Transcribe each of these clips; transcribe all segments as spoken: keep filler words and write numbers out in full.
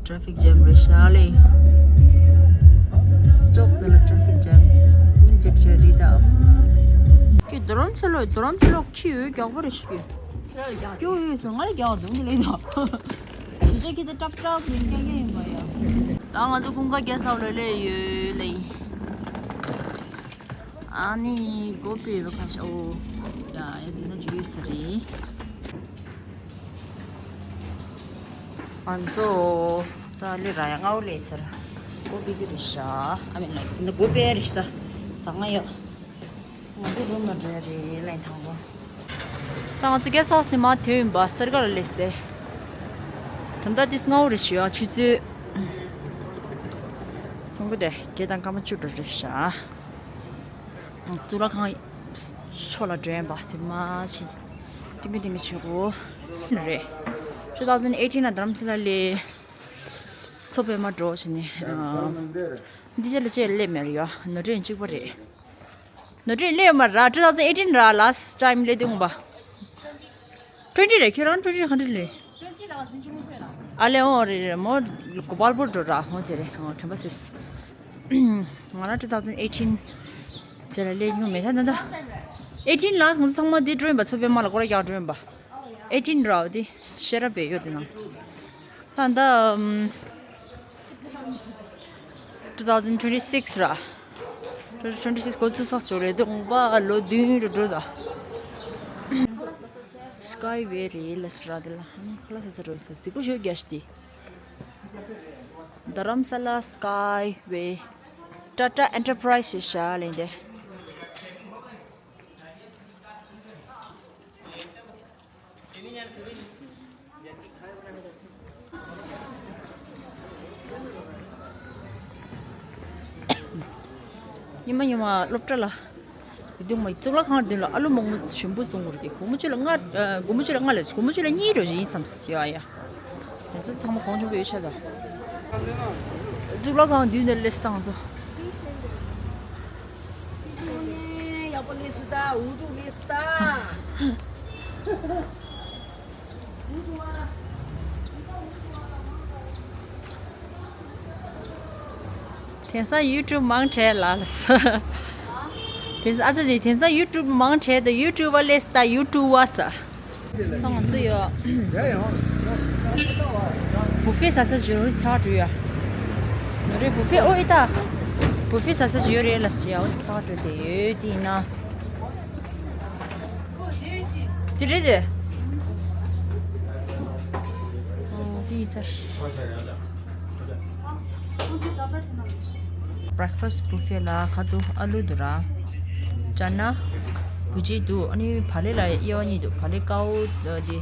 Traffic jam རེད་ཤག་ལེ། ཅོག་དེ་ལ་traffic jam མིན་ཅིག་བྱས་རེད་ད། ཀྱེ་རྡ་རམ་ས་ལ་རྡ་རམ་ས་ལ་ཆུ་ཡོད་རྒྱག་པ་རེད་ཤག་ཀྱོ་ཡོད་སོང་ང་ལ་རྒྱག་འདུག་ནི་ལེ་ད། གཞིས་ཆགས་ཁྱེད་ཚོ་ཀྲབ་ཀྲབ་ཡིན་རྒྱག་རྒྱག་ཡིན་པ་ཡ། ད་ང་ཚོ་ཀུན་དགའ་རྒྱལ་ས་ལ་སླེབས་ཡོད་ལེ། ཨ་ནི་སྒོ་ཕྱེ་བ་ཁ་ཤས་ཨོ། ཡ་ཡ་ཛི་ན་འགྲིག་ཡོད་ས་རེད། ང་ཚོ་ད་ལི་ར་ཡ་ང་འོ་ལེ་ཟེར། སྒོ་ཕྱེ་གི་རེད་ཤག་ཨ་མེད་ལ་དེ་འདྲ་སྒོ་ཕྱེ་རེད་ཤག་ད་ཟ་ང་ཡོད། ང་ཚོ་རུམ་ལ་འགྲོ་ཡ་རེད་ལན་དང་པོ། ད་ང་ཚོ་གེ་སི་ཧའུ་སི་ནས་མར་ཐོན་ཡིན་པ་སེར་ཀ་ལ་སླེབས་ཏེ། ད་ལྟ་དེ་སྔ་བོ་རེད་ཤག་ཆུ་ཚོད། ཐུང་གུ་དེ་བརྒྱད་དང་སྐར་མ་བཅུ་འགྲོ་རེད་ཤག་གཙུག་ལག་ཁང་ཕྱོགས་ལ་འགྲོ་ཡིན་པ་དེ་མ་ཕྱིན། ཏིང་ངེ་ཏིང་ངེ་བྱེད་དགོས། རེད། two thousand eighteen ལ་རྡ་རམ་ས་ལ་ལས་མཚོ་པདྨ་འགྲོ་བྱས་ནས། འདི་ཅག་ལ་ཅེས་སླེབས་མེད་རེད་ཡ། ནོར་འཁྲུལ་གཅིག་པ་རེད། ནོར་འཁྲུལ་སླེབས་ཡོད་མ་རེད། two thousand eighteen ར་last time སླེབས་དུས་ཡོང་པ། twenty རེད་ཁྱེད་རང་twenty hundred ལས། ཨ་ལེ་འོ་རེད་རེད་མོ། གོ་པལ་པུར་འགྲོ་ར་འོ་དེ་རེད་འོ་དྲན་པ་སོས། ང་རང་two thousand eighteen བྱས་ལ་སླེབས་མྱོང་མེད་ད་ད་ད། eighteen ལ་ང་ཚོ་ཚང་མ་འདི་འགྲོ་ཡིན་པ་མཚོ་པདྨ་ལ་སྐོར་ར་རྒྱག་འགྲོ་ཡིན་པ། eighteen ར་འོ་དེ་ཤེས་རབ་པའི་ཡོད་དེ་ནང་། ད་ད། two thousand twenty six ར། twenty twenty six འགོ་ཚུགས་ས་ཞོར་རེད་དེ་དགོངས་པ་ལོ་བདུན་རུ་འགྲོ་ད། Skyway རེད་ལ་སི་ར་དེ་ལ་ཧ་ནི་ཁོ་ལ་ས་ས་རོ་ས་རྫིག་པོ་ཞོ་རྒྱ་ཤི་དེ། Dharamsala Skyway Tata Enterprise ཞེས་བྱ་ལེན་ཏེ། ཉི་མ་ཉི་མ་སློབ་གྲྭ་ལ་ཡོད་དུས་མ་གཙུག་ལག་ཁང་མདུན་ལ་ཨ་ལུ་མང་པོ་ཞིམ་པོ་བཙོང་གི་རེད། དེ་སྒོར་མོ་གཅིག་ལ་ལྔ། ཨ། སྒོར་མོ་གཅིག་ལ་ལྔ་ལས་སྒོར་མོ་གཅིག་ལ་གཉིས་འགྲོ་བཞིན་ཡིན་བསམ་ཡ་ཡ། དེ་ཚོ་ཚང་མ་གོང་ཆུང་པོ་ཡོད་ཆ་ད། གཙུག་ལག་ཁང་མདུན་ནས་སླེབས་སྟངས་ཚོ། ཡག་པོ་སླེབས་སོང་ད། འུ་ཚོ་སླེབས་སོང་ད། དེང་སང་YouTube མང་དྲགས་ལ་ལ་ས། དེང་སང་ཨ་ཅག་དེ་དེང་སང་YouTube མང་དྲགས་ད། YouTuber སླེབས་ད། YouTuber ས། ང་ཚོ་ཡོད། བུ་ཕེ་ཟ་ས་ཞིག་ཡོད་ཚར་འགྲོ་ཡ། ནོ་རེ་བུ་ཕེ་ཨོ་ཨི་ད། བུ་ཕེ་ཟ་ས་ཞིག་ཡོད་རེད་ལ་ཞིག་ཡ་ཨོ་ཚར་འགྲོ་དེ་ཡོད་དེ་ཡིན་ན། དེ་རེད་དེ། ཨོ་དེ་ཡིན་ས། Breakfast buffet ལ་ཁ་ཐུག་ཨ་ལུ་འདུག་ར། ཅ་ན། བུ་ཅི་འདུག་ཨ་ནི་བག་ལེབ་ལ་དབྱེ་བ་གཉིས་འདུག་བག་ལེབ་དཀར་པོ་འདི་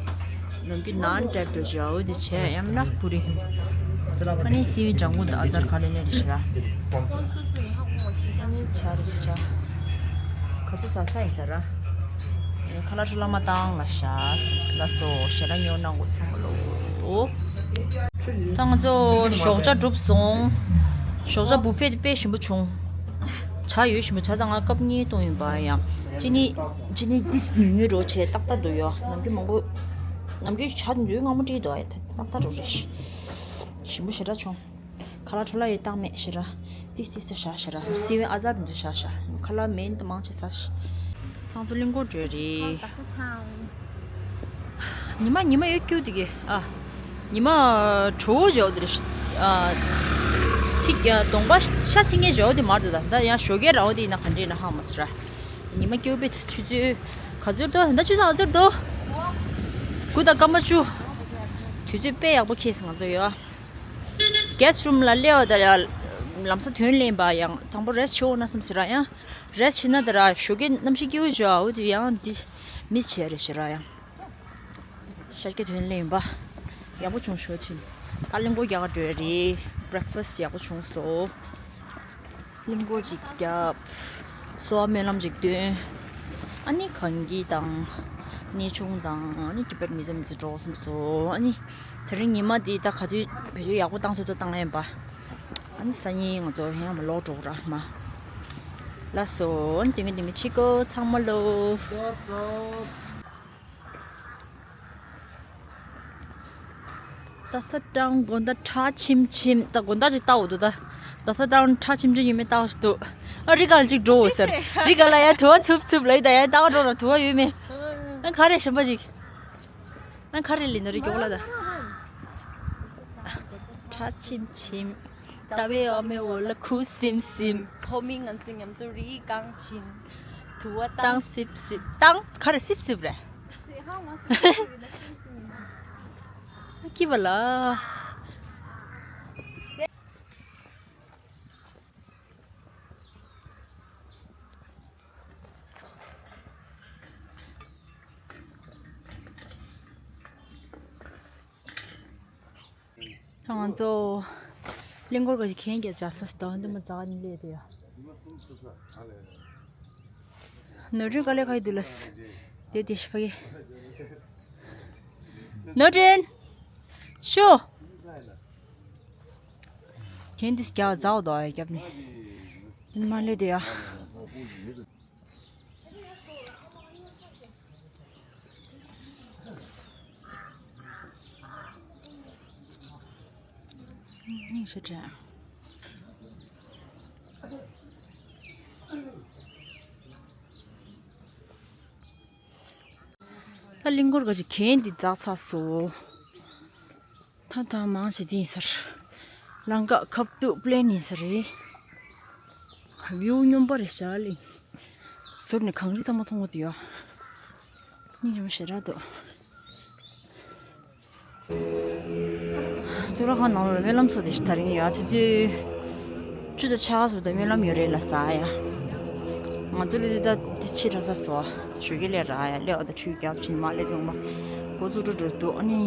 ནམ་རྒྱུན་ནཱན་ཊའིབ་འདྲ་བྱས་འོ་འདི་བྱས་ཡང་ན་པུ་རི། ཨ་ནི་སིལ་བའི་ལྗང་གུ་འདི་ཨ་ཙར་ག་ལེ་ནས་རེད་ཤི་ར། ཨ་ནི་ཇ་རེད་ཤི་ཇ། ག་ཚོད་ཟ་ས་ཡིན་ས་ར། ཁ་ལག་འཕྲོ་བརླག་མ་བཏང་ལ་ཤ། ལ་སོ་ཞེ་དྲག་ཉོ་གནང་དགོས་ཚང་མ་ལོ། ད་ང་ཚོ་ཞོགས་ཇ་གྲུབ་སོང་། ཞོགས་ཇ་བུ་ཕེ་དེ་དཔེ་ཞིམ་པོ་བྱུང་། ཇ་ཡོད་ཞིམ་པོ་ཇ་ད་ང་ཀབ་གཉིས་བཏུང་ཡིན་པ་ཡང་། ཅི་ནི། ཅི་ནི་ཏིས་ཉུང་ཉུང་རོ་བྱས་ཏག་ཏག་འདུག་ཡོད་ནམ་རྒྱུན་མང་པོ། ནམ་རྒྱུན་ཇ་འདུག་སྔ་མོ་བྲིས་འདུག་ཡ་ཏག་ཏག་རོ་རེད། ཞིམ་པོ་ཞེ་དྲག་བྱུང་། ཁ་ལག་འཕྲོ་བརླག་ཡོད་བཏང་མེད་ཤི་ར། ཏིས་ཏིས་སུ་བཞག་ཤི་ར། སི་ཝན་ཨ་ཛར་འདི་བཞག་ཤ། ཁ་ལག་མེད་ནི་མང་ཆེ་ཟ་ཤི། ཁྱང་ཚོ་གླིང་སྐོར་བྲོས་རེད། ཉི་མ་ཉི་མ་ཡོད་ཀྱུ་དེ་གི་ཨ། ཉི་མ་གྲོ་བོ་འཇོག་དེ་རེད། ཨ། ཚིག་གདོང་པ་ཤ་ཚིག་ངེ་འཇོག་དེ་མར་དུ་ད་ད་ཡང་ཞོགས་ཀས་ར་བ་དེ་ཡིན་ན་ག་འདྲས་ན་ཧ་མ་སི་ར། ཉི་མ་ཀྱུ་པེ་ཆུ་ཚོད་ག་ཚོད་དོ་ད་ཆུ་ཚོད་ཨ་ཚོད་དོ། དགུ་དང་སྐར་མ་བཅུ། དུས་ཚོད་དཔེ་ཡག་པོ་ཁེལ་སོང་ང་ཚོ་ཡོད། གེ་སི་ཊི་རུམ་ལ་སླེབས་པ་དང་ལམ་སང་ཐོན་ལེན་པ་ཡང་དང་པོ་རེ་སི་ཊི་བྱེད་འོང་ན་བསམ་ཟེར་ར་ཡང་། རེ་སི་ཊི་བྱེད་ན་དེ་ར་ཞོགས་ཀས་གནམ་གཤིས་སྐྱིད་པོ་བྱུང་འོ་དེ་ཡང་འདི་མི་བྱས་རེ་ཟེར་ར་ཡང་། ཤར་སྐྱ་ཐོན་ལེན་པ། ཡག་པོ་བྱུང་ཞོ་ཆུན། ད་གླིང་སྐོར་རྒྱག་ག་འགྲོ་ཡ་རེད། བྷི་རེག་ཕ་སི་ཡག་པོ་བྱུང་སོང་། གླིང་སྐོར་ཅིག་བརྒྱབ། གསོལ་བ་སྨོན་ལམ་ཅིག་འདོན། ཨ་ནི་གངས་སྐྱིད་དང་། གནས་ཆུང་དང་ཨ་ནི་ཊི་བེཊ་མིའུ་ཛི་ཡམ་དུ་འགྲོ་བསམ་སོང་། ཨ་ནི། དེ་རིང་ཉི་མ་འདི་ད་ག་ཚོད་བེད་སྤྱོད་ཡག་པོ་བཏང་ཐུབ་ཐུབ་བཏང་ཡིན་པ། ཨ་ནི་སང་ཉིན་ང་ཚོ་ཧེ་ཡང་མ་ལོག་འགྲོ་གི་ར་མ། ལགས་སོ། ཨ་ནི་དེ་ག་དེ་ག་ཕྱི་གོ་ཚང་མ་ལོ། ལགས་སོ། རྡ་ས་ཊའུན་དགོང་དག་ཁྲ་ཆིམ་ཆིམ། ད་དགོང་དག་ཅིག་ལྟ་འོ་འདུག་ད་རྡ་ས་ཊའུན་ཁྲ་ཆིམ་ཆིམ་ཡོད་མེད་ལྟ་འོ་ཞིག་འདུག་ཨ་རི་ག་ལ་ཅིག་འགྲོ་འོ་ཟེར། རི་ག་ལ་ཡ་དུ་བ་འཚུབ་འཚུབ་ལ་ཡི་ད་ཡ་ལྟ་འགྲོ་ར་དུ་བ་ཡོད་མེད། ཨ་ག་རེ་གཞན་པ་ཅིག་ཨ་ག་རེ་ལི་ནོ་རི་མགྱོགས་ལ་ད། ཁྲ་ཆིམ་ཆིམ། ཟླ་བའི་འོ་མའི་འོག་ལ་ཁུ་སིམ་སིམ། ཕོ་མོ་ང་ཚོ་མཉམ་དུ་རི་སྒང་ཕྱིན། དུ་བ་བཏང་སིབ་སིབ། བཏང་ག་རེ་སིབ་སིབ་རེད། ཀི་བ་ལ། ད་ང་ཚོ་གླིང་སྐོར་ག་ཞིག་གན་རྒྱ་ཇ་ས་སི་དང་འདི་མ་ཛག་ནི་ལས་དེ་ཡ། ནོར་འཁྲུལ་དཀའ་ལས་ཁག་གི་འདུག་ལ། དེ་དེ་ཤི་ཕ་གི། ནོར་འཁྲུལ། ཤོ། གན་དེ་སི་རྒྱ་ཛའོ་དོ་ཡ་རྒྱབ་ནི། འདི་མ་ལས་དེ་ཡ། ཨང་ཞེ་དྲག་ད་གླིང་སྐོར་ག་ཅིག་གན་འདི་འཛག་ཚར་སོང་། ད་ད་མང་ཞིག་འདི་ཡིན་ས་རེད། ལམ་ཁ་ཁ་ཐུག་པི་ལེན་ཡིན་ས་རེད། བིའུ་སྙོམས་པ་རེད་ཤག་ལེ། ཟུར་ནས་གངས་རི་ཚང་མ་མཐོང་གི་འདུག་ཡ། སྙིང་རྗེ་མོ་ཞེ་དྲག་འདུག་གཙུག་ལག་ཁང་ནང་ལ་སྨོན་ལམ་ཚོགས་དེ་ཞིག་དར་ཡིན་ཡ། ཚེ་ཚུལ་བཅུ་དང་ཕྱེད་ཀ་ཙམ་དུ་སྨོན་ལམ་ཡོད་རེད་ལ་ཟ་ཡ། ང་ཚོ་ལས་དེ་ད་དེ་ཕྱི་དྲགས་ས་སོ། ཞོགས་ཀས་སླེབས་ར་ཡ། སླེབས་པ་དང་ཁྲུས་བརྒྱབ་ཕྱིན་མ་སླེབས་དུས་ང་འགོ་བཙུགས་འགྲོ་འགྲོ་འདུག་ཨ་ནི་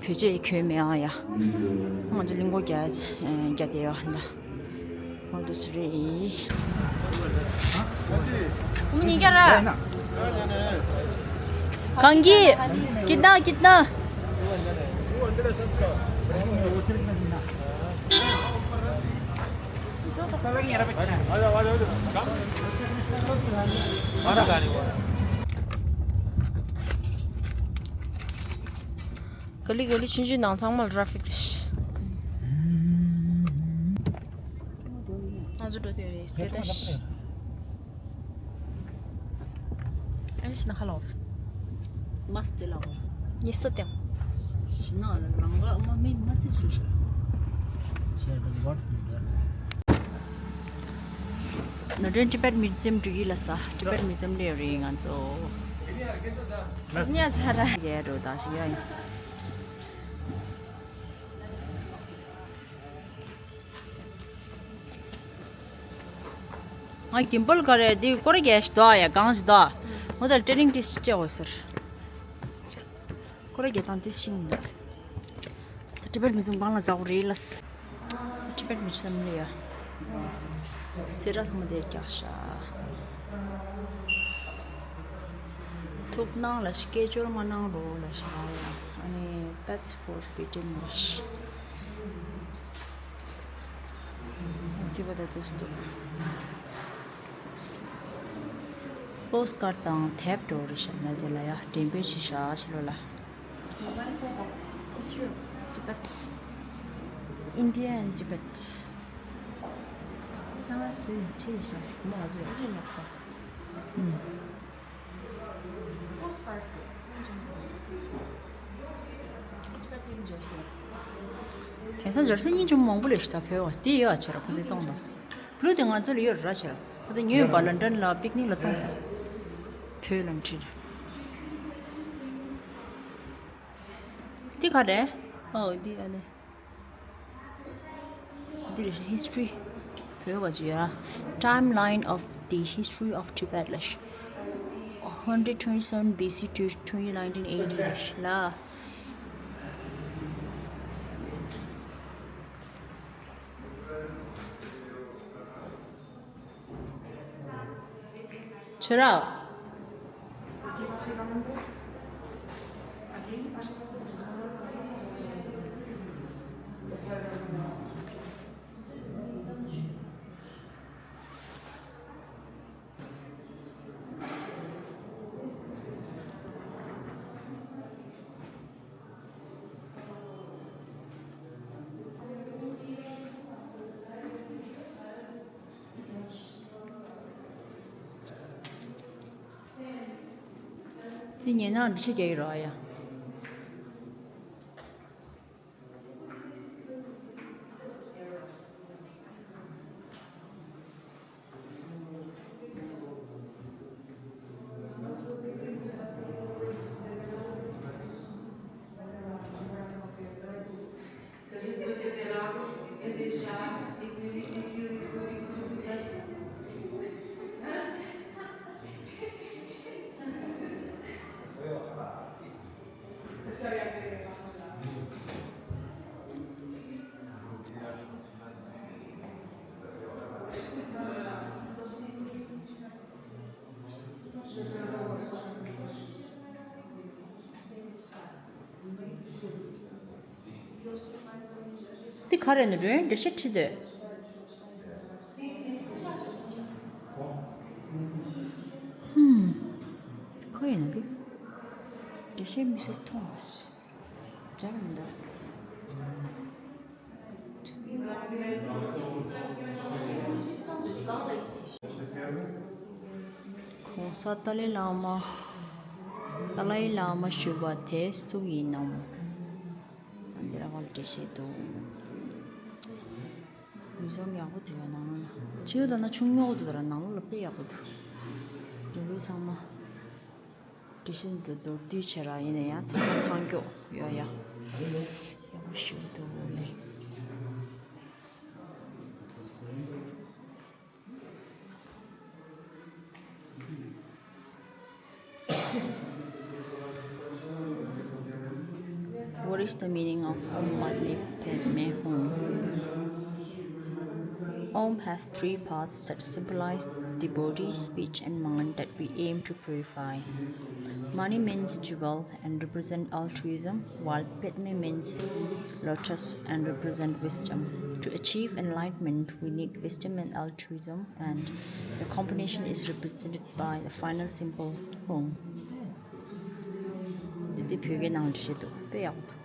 བོད་ཆས་གྱོན་མེད་ཨ་ཡ། ང་ཚོ་གླིང་སྐོར་རྒྱག་རྒྱག་བསྡད་ཡོད་ད། ང་ཚོ་ཚུར་རེད། ཉིན་རྒྱ་ར། གང་གི་ཀི་ཏ་ཀི་ཏ། ག་ལི་ག་ལི་ཆུང་ཆུང་ནང་ཚང་མ་ལ་ཊ་ཕིག་རེད། ང་ཚོ་འགྲོ་དུས་རེད་དེ་ལྟ་ཤི། ཨ་ནི་ཤི་ན་ཁ་ལོ། མ་སི་ཏི་ལ་འོ། ཉི་སོ་ཏེང་། ཤི་ན་རང་ག་མ་མི་མ་ཚིག་སུ་ཤི། ཆེར་དང་བར་དུ་འདར། ནོར་ཌན་ཊི་བེཊ་མིའུ་ཛི་ཡམ་འགྲོ་གི་ལ་ས། ཊི་བེཊ་མིའུ་ཛི་ཡམ་ལ་ཡོད་རེད་ང་ཚོ། ཉ་ཚ་ར། ཡ་རོ་ད་ཤི་ཡ་ཡིན། ང་གིམ་པལ་ག་རེ་འདི་སྐོར་རྒྱག་ཞིག་འདུག་ཡ། གང་ཞིག་འདུག་ང་ད་ལ་ཊེ་ནིང་ཏིས་ཅི་བྱེད་དགོས་ཟེར། སྐོར་རྒྱག་སྟངས་ཏིས་ཤིང་འདུག་ད་ཊི་བེཊ་མིའུ་ཛི་ཡམ་སྒང་ལ་འཛག་རེད་ལ། ཊི་བེཊ་མིའུ་ཛི་ཡམ་ལ་ཡ། སེ་ར་ཚང་མ་དེ་རྒྱག་ཤག་ཐུགས་སྣང་ལ་སྐད་ཅོར་མ་གནང་རོགས་ལ་ཤག་ཡ། ཨ་ནི་pets forbidden wish། ཚིག་པ་ད་དུས་འདུག་པོ་སི་ཀར་དང་དེབ་འགྲོ་རེད་ཤག་ན་དེ་ལ་ཡ་འགྲེམས་སྤེལ་བྱེད་ཤག་ཕྱི་ལོགས་ལ། History of Tibet. India and Tibet. ཚང་མ་སུ་ཡིན་ཆེ་ཤག་མ་ང་ཚོ་ཡ་ཅི་ཡོད་པ། ཨུམ། དེང་སང་སྦྱོར་ཚན་སྙིང་རྗེ་མོ་མང་པོ་ལས་ཤི་ད་བོད་བ་དེ་ཡོད་ཨ་ཆེ་ར་ཁོ་ཚོའི་བཙོང་དང་། བླུ་དེ་ང་ཚོ་ལ་ཡོད་ར་ཆེ་ར་ཁོ་ཚོ་ཉོས་པ་ལ་འགྲན་ལ་པིག་ནིག་ལ་བཙོང་ས། བོད་ལ་འཁྲིད། འདི་ག་རེད། ཨོ་འདི་ཨ་ནི། འདི་རེད་ཤག History བོད་བ་ཅི་ཡ། Timeline of the history of Tibet ལ་ཤག Hundred twenty-seven B C to twenty nineteen A D ལ་ཤག་ལ། ཁྱོད་ར། འདི་ཉན་ན་འདི་ཤི་རྒྱག་གི་རོགས་ཡ། འདི་ག་རེ་ནི་རེད། འགྲེལ་བཤད་བྲིས་འདོད། ཧུམ། ག་རེ་ཡིན་ན་འདི། འགྲེལ་བཤད་མི་སྲིད་མཐོང་། སྦྱར་མི་འདུག་གོང་ས་ཏཱ་ལའི་བླ་མ། ཏཱ་ལའི་བླ་མ་ཞུ་བ་དེ་སུ་ཡིན་ནམ། འདི་རང་ལ་འགྲེལ་བཤད་འདུག་མི་ཚང་ཡག་པོ་འདུག་ཡ་ནང་ལོགས་ལ། ཕྱི་ལོགས་ད་ན་ཆུང་ཉོག་འདུག་ད་ར་ནང་ལོགས་ལ་དཔེ་ཡག་པོ་འདུག་འགྲོ་བའི་ཚང་མ། འགྲེལ་བཤད་འདི་མདོར་བསྡུས་བྱས་ར་ཡིན་ན་ཡང་ཚང་མ་ཚང་མགྱོགས་ཡོད་ཡ། ཡག་པོ་ཞུ་འདུག་ལེ། What is the meaning of Om Mani Padme Hum? Om has three parts that symbolize the body, speech, and mind that we aim to purify. Mani means jewel and represent altruism, while Padme means lotus and represent wisdom. To achieve enlightenment, we need wisdom and altruism, and the combination is represented by the final symbol Hum. འདི་བོད་སྐད་ནང་བྲིས་འདུག་དཔེ་ཡག་པོ་འདུག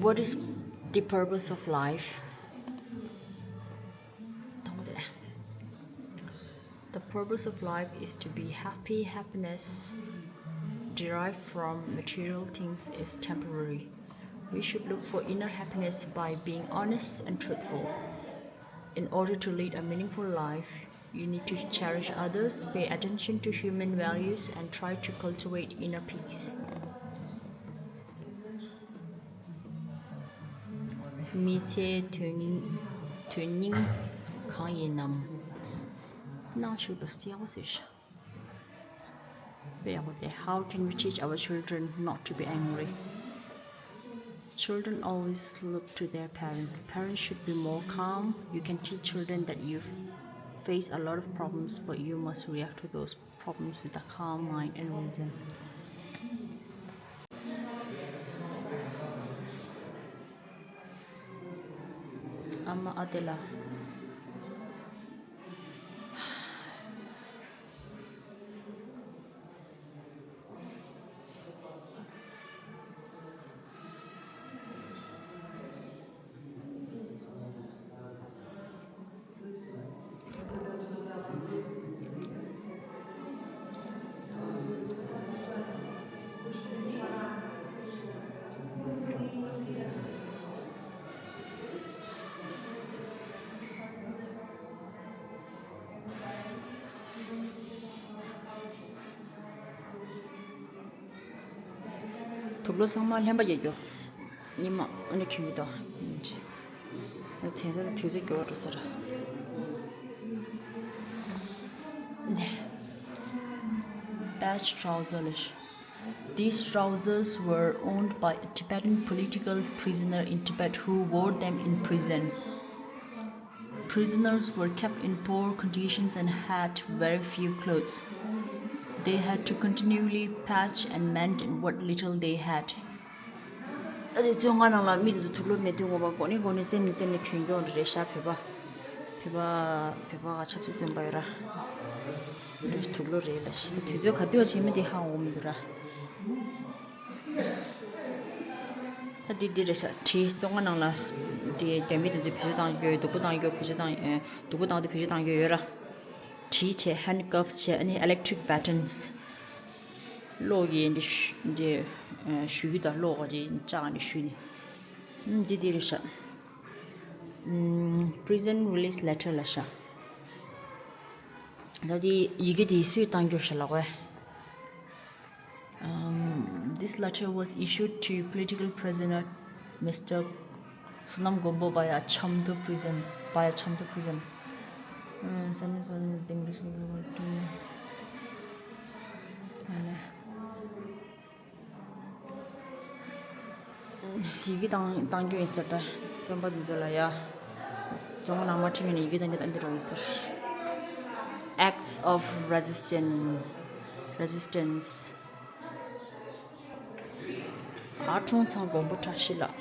What is the purpose of life? The purpose of life is to be happy. Happiness derived from material things is temporary. We should look for inner happiness by being honest and truthful. In order to lead a meaningful life, you need to cherish others, pay attention to human values, and try to cultivate inner peace. མི་ཚེའི་དོན་དོན་སྙིང་གང་ཡིན་ནམ། ནང་ཞུ་འགྲོ་སྟེ་ཡག་པོ་ཟེར་ཤག་དཔེ་ཡག་པོ་དེ། How can we teach our children not to be angry? Children always look to their parents. Parents should be more calm. You can teach children that you face a lot of problems, but you must react to those problems with a calm mind and reason. ཨ་མ་ཨ་དེ་ལ། དུག་ལོག་ཚང་མ་ལྷན་པ་རྒྱག་རྒྱུ། ཉི་མ་ཨ་ནི་ཁྱོད་ཀྱི་དོ། དེང་སང་དུས་ཚོད་འགྱུར་བ་འགྲོ་ས་ར། Patch trousers. These trousers were owned by a Tibetan political prisoner in Tibet who wore them in prison. Prisoners were kept in poor conditions and had very few clothes. They had to continually patch and mend what little they had. ཨ་ཙི་བཙོན་ཁང་ནང་ལ་མི་དེ་ཚོ་དུག་ལོག་མེད་དུས་ངོ་མ་གོ་ནི་གོ་ནི་རྩེམ་ནི་རྩེམ་ནི་གྱོན་གྱོན་རེད་ཤག་བོད་པ། བོད་པ་བོད་པ་ག་ཆབ་སྲིད་བཙོན་པ་ཡོད་ར། རེད་དུག་ལོག་རེད་ལ་ཤི་ད་དུས་ཚོད་ག་དུས་བྱེད་མི་དེ་ཧ་འོ་མི་འདུག་ར། ད་འདི་འདི་རེད་ཤག་བྲིས་བཙོན་ཁང་ནང་ལ་ དེ་རྒྱ་མི་དེ་ཚོས་བེད་སྤྱོད་བཏང་རྒྱུ་ཡོད། སྡུག་པོ་བཏང་རྒྱུ་བེད་སྤྱོད་བཏང་། ཨེ། སྡུག་པོ་བཏང་དུས་བེད་སྤྱོད་བཏང་རྒྱུ་ཡོད་ར། གྲི་བྱས། Handcuffs བྱས། ཨ་ནི་electric batons། གློག་གི་འདི་ཤུ- འདི་ཨ་གཞུ་རྒྱུ་དང་། གློག་གི་འདི་བཅག་ནས་གཞུས་ནས། ཨུམ། འདི་འདི་རེད་ཤག་ཨུམ། Prison release letter ལབ་ཤག་ད་འདི་ཡི་གེ་འདི་སུས་བཏང་རྒྱུ་ཤག་ལབ་པས། Um, this letter was issued to political prisoner Mister Sonam Gombo via Chengdu prison, via Chengdu prison. Uh, send it for the thing, this will do. ཡི་གེ་བཏང་བཏང་རྒྱུ་ཡིན་ཟེར། ད་བཙོན་པ་དེ་ཚོ་ལ་ཡ། བཙོན་ཁང་ནང་མ་ཁྲིད་མཁན་ནས་ཡི་གེ་བཏང་རྒྱུ་ད་འདི་རུ་ཡིན་ཟེར། Acts of resistance, resistance. ཨ་ཁྲུང་ཚང་མགོན་པོ་བཀྲ་ཤིས་ལགས།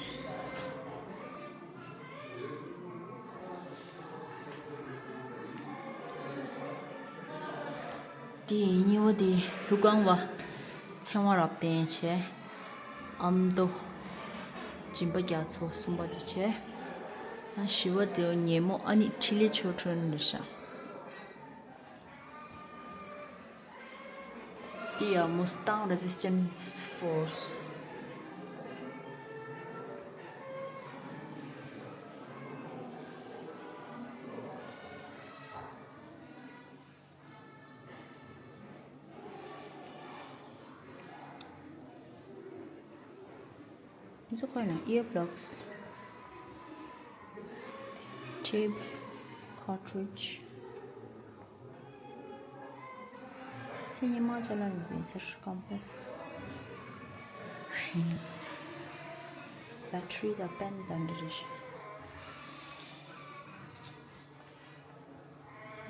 དེ་གཉིས་པ་དེ་ལྷུ་ཁང་བ་ཚེ་དབང་རབ་བརྟན་བྱས། ཨ་མདོ་སྦྱིན་པ་རྒྱ་མཚོ། གསུམ་པ་དེ་བྱས། ཨ་བཞི་པ་དེ་ཉེ་མོ་ཨ་ནི་འཕྲིན་ལས་ཆོས་སྒྲོན་རེད་ཤག་དེ་ཡང་Mustang Resistance Force། འདི་ཚོ་ཁོ་ཡིན་ན། Earplugs, tape, cartridge. ཚེ་སྔོན་མ་ཅ་ལག་ཡིན་ཚོད་ཡིན་ཟེར། Compass, battery དང་pen དང་འདི་རེད།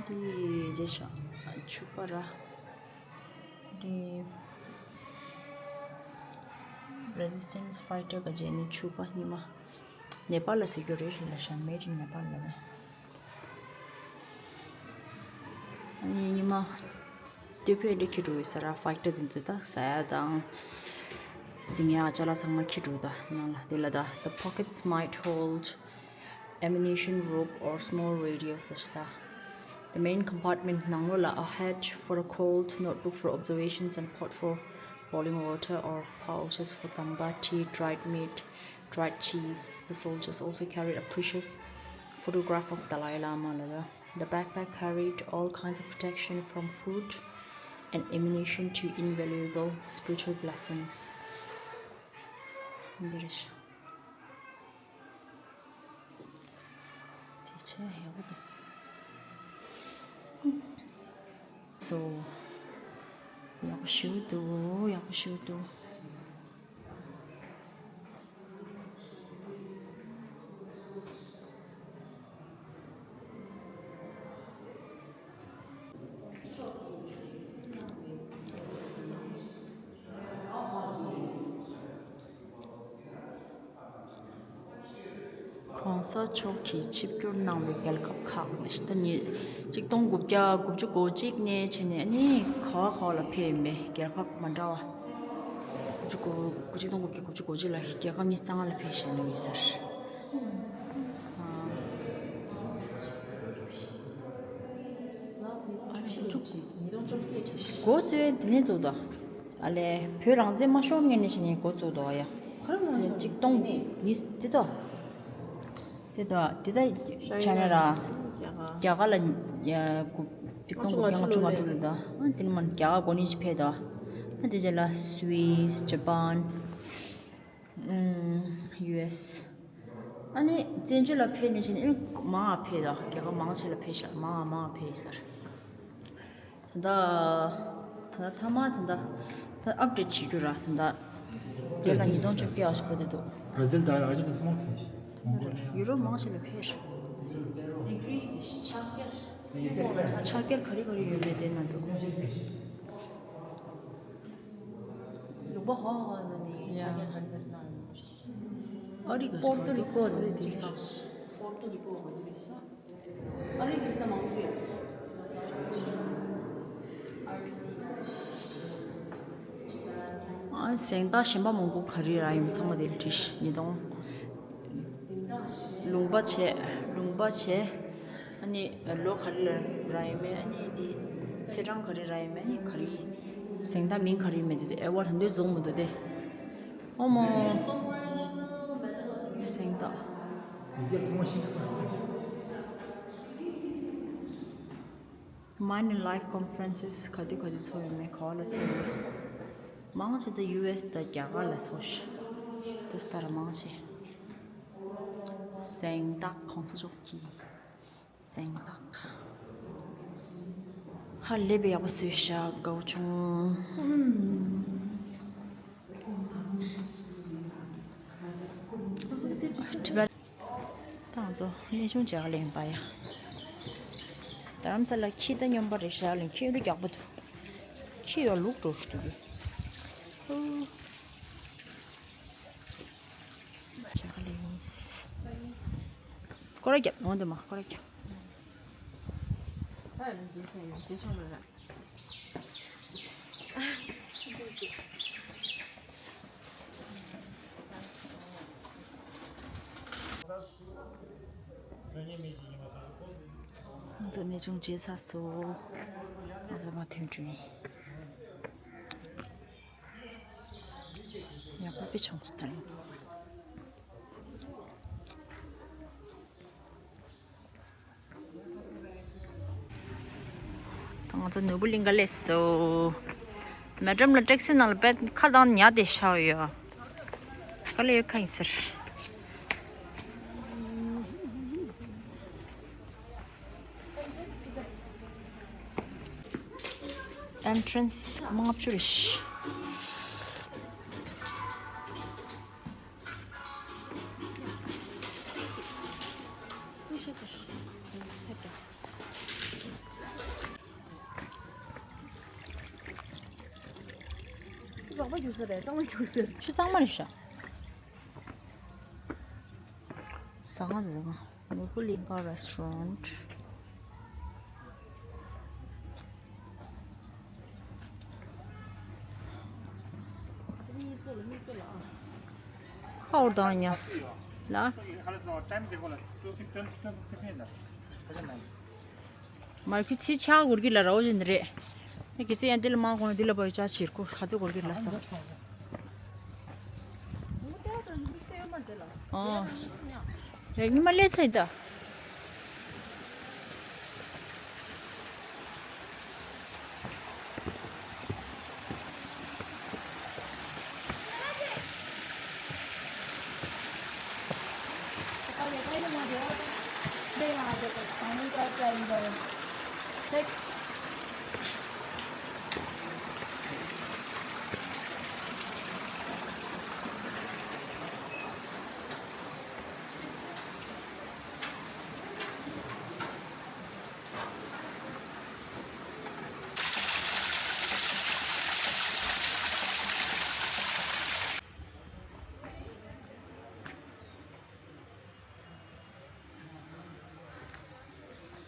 འདི་རེད་ཤག་ཕྱུ་པ་ར། འདི་resistance fighter ག་བྱས་ནི་ཕྱུ་པ་རྙིང་མ། ནེ་པཱལ་ལ་ཟེར་རྒྱུ་རེད་ལབ་ཤག Made in Nepal ལབ་ན། ཨ་ནི་རྙིང་མ་སྟོད་ཕོད་འདི་འཁྱེར་འགྲོ་ཡོད་ས་ར། ཕའི་ཊར་དེ་ཚོས་ད་ཟ་ཡ་དང་འཛིང་ཡ་ཅ་ལག་ཚང་མ་འཁྱེར་འགྲོ། ད་ནང་ལ་དེ་ལ་ད། The pockets might hold ammunition, rope or small radios ལབ་ཤག་ད། The main compartment ནང་ལོགས་ལ། A hat for a cold, notebook for observations and pot for boiling water or pouches for tsangpa tea, dried meat, dried cheese. The soldiers also carried a precious photograph of Dalai Lama ལབ་ད། The backpack carried all kinds of protection from food and ammunition to invaluable spiritual blessings. འདི་རེད་ཤག་དེ་ཆ་ཡག་པོ་འདུག་སོ། ཡག་པོ་ཞེ་པོ་འདུག་ཡག་པོ་ཞེ་པོ་འདུག་གོང་ས་མཆོག་གིས་ཆིབས་བསྒྱུར་གནང་བའི་རྒྱལ་ཁབ་ཁག་ལ་ད་ནི་ཆིག་སྟོང་དགུ་བརྒྱ་དགུ་བཅུ་གོ་གཅིག་ནས་བྱས་ནས་ནི་ག་བ་ག་བ་ལ་ཕེབས་ཡིན་པས། རྒྱལ་ཁབ་མ་འདྲ་བ། དགུ་བཅུ་གོ- ཆིག་སྟོང་དགུ་བརྒྱ་དགུ་བཅུ་གོ་གཅིག་ལ་རྒྱལ་ཁབ་ཉི་ཤུ་རྩ་ལྔ་ལ་ཕེབས་བཞག་ནས་ཡོད་ཟེར། འགོ་བཙུགས་དེ་ནས་བཙུགས་དོ། ཨ་ལས། བོད་རང་བཙན་མ་ཤོར་སྔོན་ནས་བྱས་ནས་འགོ་བཙུགས་འདུག་ཡ། ག་རེ་མ་ཤོར། ཆིག་སྟོང་ཉི་དེ་དོ། དེ་དོ་དེ་ད་ཆ་ནས་ར། རྒྱ་གར་ལ་ཡ་དགུ- ཆིག་སྟོང་དགུ་བརྒྱ་ལྔ་བཅུ་ང་དྲུག་ལ་དོ། ཨ་དེ་ནས་མར་རྒྱ་གར་འགོ་ནས་ཕེབས་དོ། ཨ་དེ་རྗེས་ལ་Swiss, Japan, ཨུམ། ཡུ་ཨེས། ཨ་ནི་བཙན་བྱོལ་ལ་ཕེབས་ནས་བྱས་ནས་ཨ་ནི་མང་ང་ཕེབས་དང་། རྒྱལ་ཁབ་མང་ཆེ་ལ་ཕེབས་ཤག་མང་ང་མང་ང་ཕེབས་ཡིན་ཟེར། ད་ལྟ་ད་ལྟ་ཐ་མ་ད་ལྟ་ད་ཨབ་ཌེཊ་བྱེད་རྒྱུ་ར། ད་ལྟ་དེ་ལ་ཉིས་སྟོང་བཅོ་བརྒྱད་ཨ་ཞིག་བོད་དེ་འདུག་བྷ་ར་ཟིལ་དང་ཨར་ཇེན་ཊི་ན་ཚང་མ་ཕེབས་ཤག་མོན་གྷོ་ལ། ཡུ་རོབ་མང་ཆེ་ལ་ཕེབས། ཌི་གྷི་རི་ཕྱག་འཁྱེར། ཕྱག་འཁྱེར་ག་རེ་ག་རེ་ཡོད་མེད་དེ་ན་འདུག་ལུང་པ་ཧོ་ཧོ་ན་ནི་ཡ། ཆ་རྐྱེན་ཧ་ལས་པར་གནང་ཡོད་དེ། ཨ་རི་ག་པོར་ཏོ་རི་ཀོ་རེད་དེ། པོར་ཏོ་རི་ཀོ་ག་ཅི་རེད་ཤག་ཨ་རི་ག་ཅི་ད་མང་པོ་ཡོད་ཅིག་ཨ་གཟེངས་རྟགས་གཞན་པ་མང་པོ་ག་རེ་ར་ཡིན་ཚང་མ་དེ་བྲིས་ཉིས་སྟོང་། གཟེངས་རྟགས་ ལུང་པ་བྱས། ལུང་པ་བྱས། ཨ་ནི་ལོ་ག་རེ་ལ་རག་ཡོད་མེད། ཨ་ནི་དེ་ཚེས་གྲངས་ག་རེ་རག་ཡོད་མེད། ཨ་ནི་ག་རེ་གཟེངས་རྟགས་མིང་ག་རེ་ཡོད་མེད་དེ་ཨེ་ཝར་ད་དུང་རྫོགས་མི་འདུག་སྟེ། ཨོ་མོ། གཟེངས་རྟགས། Mind and Life Conferences ག་དུས་ག་དུས་ཚོགས་ཡོད་མེད། ག་བ་ལ་ཚོགས་ཡོད་མེད། མང་ཆེ་ད་ཡུ་ཨེས་དང་རྒྱ་གར་ལ་ཚོགས་ཤག་དུས་ལྟར་མང་ཆེ། གཟེངས་རྟགས་གོང་ས་མཆོག་གི་གཟེངས་རྟགས། ཧ་ལས་པའི་ཡག་པོ་བཟོས་ཤག་དགའ་བོ་བྱུང་། ད་ང་ཚོ་གནས་ཆུང་མཇལ་ཁ་ལེན་པ་ཡ། རྡ་རམ་ས་ལ་ཁྱི་ད་སྨྱོན་པ་རེད་ཤག་ལེན། ཁྱི་འདི་རྒྱག་པ་འདུག་ཁྱི་ཡོད་ལུག་འགྲོ་ཞུ་འདུག་གི། ཧུ། མཇལ་ཁ་ལེན་ཡིན། སྐོར་ར་རྒྱབ་འོང་དུ་མ་སྐོར་ར་རྒྱབ། ཨ་ནི་རྗེས་སུ་ཡོང་རྗེས་ཆུང་ལ་ར། ང་ཚོ་གནས་ཆུང་མཇལ་ཚར་སོང་། ང་ཚོ་མར་ཐོན་འགྲོ་ཡིན། ཡག་པོ་དཔེ་བྱུང་སོང་ད་རིང་། ད་ང་ཚོ་ནོར་བུ་གླིང་ག་སླེབས་སོང་། མེ་ཌམ་ལ་ཊེག་སི་ནང་ལ་དཔེ་ཁ་བཏང་ཉལ་བསྡད་ཤག་ཡོད། ག་ལ་ཡོད་ཁ་ཡིན་ཟེར། Entrance ལྔ་བཅུ་རེད། ཆུ་གཙང་མ་རེད་ཤག་ཟ་ཁང་དེ་ཟ་ཁང་། ནོར་བུ་གླིང་ག་རེ་སི་ཊོ་རན་ཊི། ཁ་འོར་དང་ཉ་ལ། མར་ཁུ་ཚིག་ཆག་འགོར་གི་ལ་ར་འོ་ཅི་འདི་རེད། ཨ་གི་ཚིག་ཡང་འདི་ལ་མ་གོ་ན་འདི་ལ་བ་ཡོ་ཅག་ཕྱིར་ཁུ་ཧ་ཚོད་འགོར་གི་ལ་ས། ཨོ། རེད་ཉི་མ་སླེབས་ཚར་ཡིན་ད།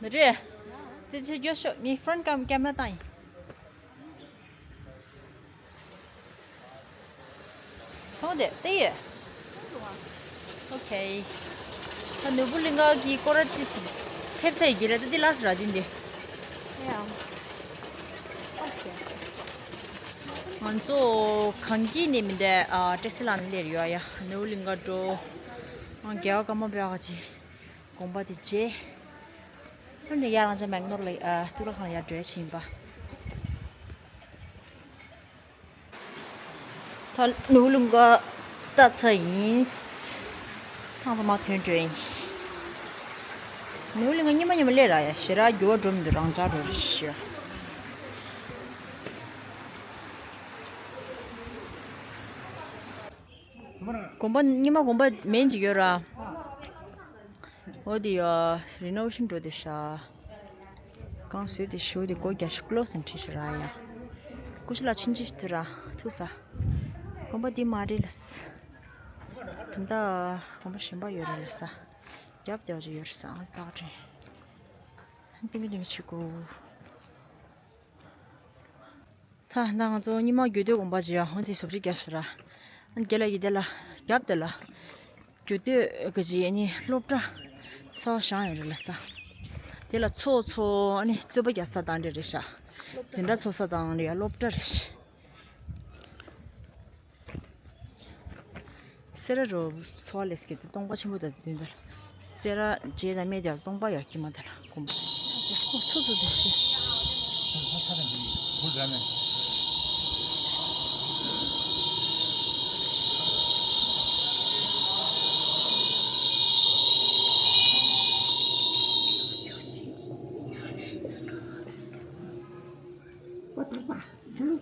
ནི་རེད། དེ་ཆེ་རྒྱོ་ཤོག་ངས་ཧྥོན་ཀམ་ཀེམ་ར་བཏང་ཡིན། མཐོང་དེ་ལྟ་ཡོད། ཨོ་ཁེ། ད་ནོར་བུ་གླིང་ག་གི་སྐོར་ར་ཏི་སི་ཐེབས་ཚད་ཡི་གེ་ར་ད་འདི་ལ་སི་ར་འདི་འདི། ཡ། ཨོ་ཁེ། ང་ཚོ་གངས་སྐྱིད་ནས་མི་འདས་ཨ་ཊེག་སི་ལ་ནས་སླེབས་ཡོད་ཡ། ནོར་བུ་གླིང་ག་འགྲོ། ཨ་རྒྱལ་བ་ཀརྨ་པ་ག་ཅི་དགོན་པ་དེ་མཇལ། ཨ་ནི་ཡར་རང་ཅག་མེག་ནོར་ལ་ཨ་གཙུག་ལག་ཁང་ལ་ཡར་འགྲོ་ཡ་ཕྱིན་པ། ད་ནོར་བུ་གླིང་ག་ལྟ་ཚར་ཡིན། ཐང་ཐང་མ་ཐོན་འགྲོ་ཡིན། ནོར་བུ་གླིང་ག་ཉི་མ་ཉི་མ་སླེབས་ར་ཡ། ཞེ་དྲག་འགྱུར་བ་འགྲོ་མི་འདུག་རང་འཇགས་འགྲོ་རེ་ཞེ། དགོན་པ་ཉི་མ་དགོན་པ་མེན་ཅིག་ཡོད་ར། འོ་དེ་ཡ་རི་ནོ་ཝེ་ཤན་འགྲོ་དེ་ཤ། གང་བཟོས་དེ་ཞུ་དེ་སྒོ་རྒྱག་ཤུ་ཀློ་སེན་ཁྲི་ཤ་ར་ཡ། ཀུ་ཤ་ལ་ཕྱིན་ཅི་དེ་ར་ཐུག་ས། དགོན་པ་དེ་མ་རེད་ལ་ས། དེ་འདྲ་དགོན་པ་གཞན་པ་ཡོད་རེད་ལ་ས། རྒྱབ་རྒྱབ་ཅིག་ཡོད་རེད་ས། ཨ་ཏག་དྲན། ཏིང་ཏིང་ཆུ་གོ། ད་ད་ང་ཚོ་ཉི་མ་རྒྱུད་སྟོད་དགོན་པ་ཅིག་ཡ་ཧོན་དེ་སོབ་ཅིག་རྒྱག་ཤ་ར། ཨ་རྒྱ་ལ་ཡི་དེ་ལ་རྒྱབ་དེ་ལ། རྒྱུ་སྟོད་གི་ཅི་ཨ་ནི་སློབ་གྲྭ་གསར་པ་བཞེངས་ཡོད་རེད་ལ་ས། དེ་ལ་ཚོགས་འཚོགས་ཨ་ནི་རྩོད་པ་རྒྱག་ས་དང་འདྲ་རེད་ཤག་འཛིན་གྲྭ་ཚོགས་ས་དང་འདྲ་ཡ་སློབ་གྲྭ་རེད་ཤག་སེ་ར་རོ་ཚོ་བ་ལས་ཀྱི་སྟོང་པ་ཆེན་པོ་དང་བསྟུན་ཏེ། སེ་ར་རྗེ་དང་སྨད་དེ་སྟོང་པ་ཡོད་ཀྱི་མ་དེ་ལ་དགོན་པ། ཚོ་ཚོ་དེ་ཤི།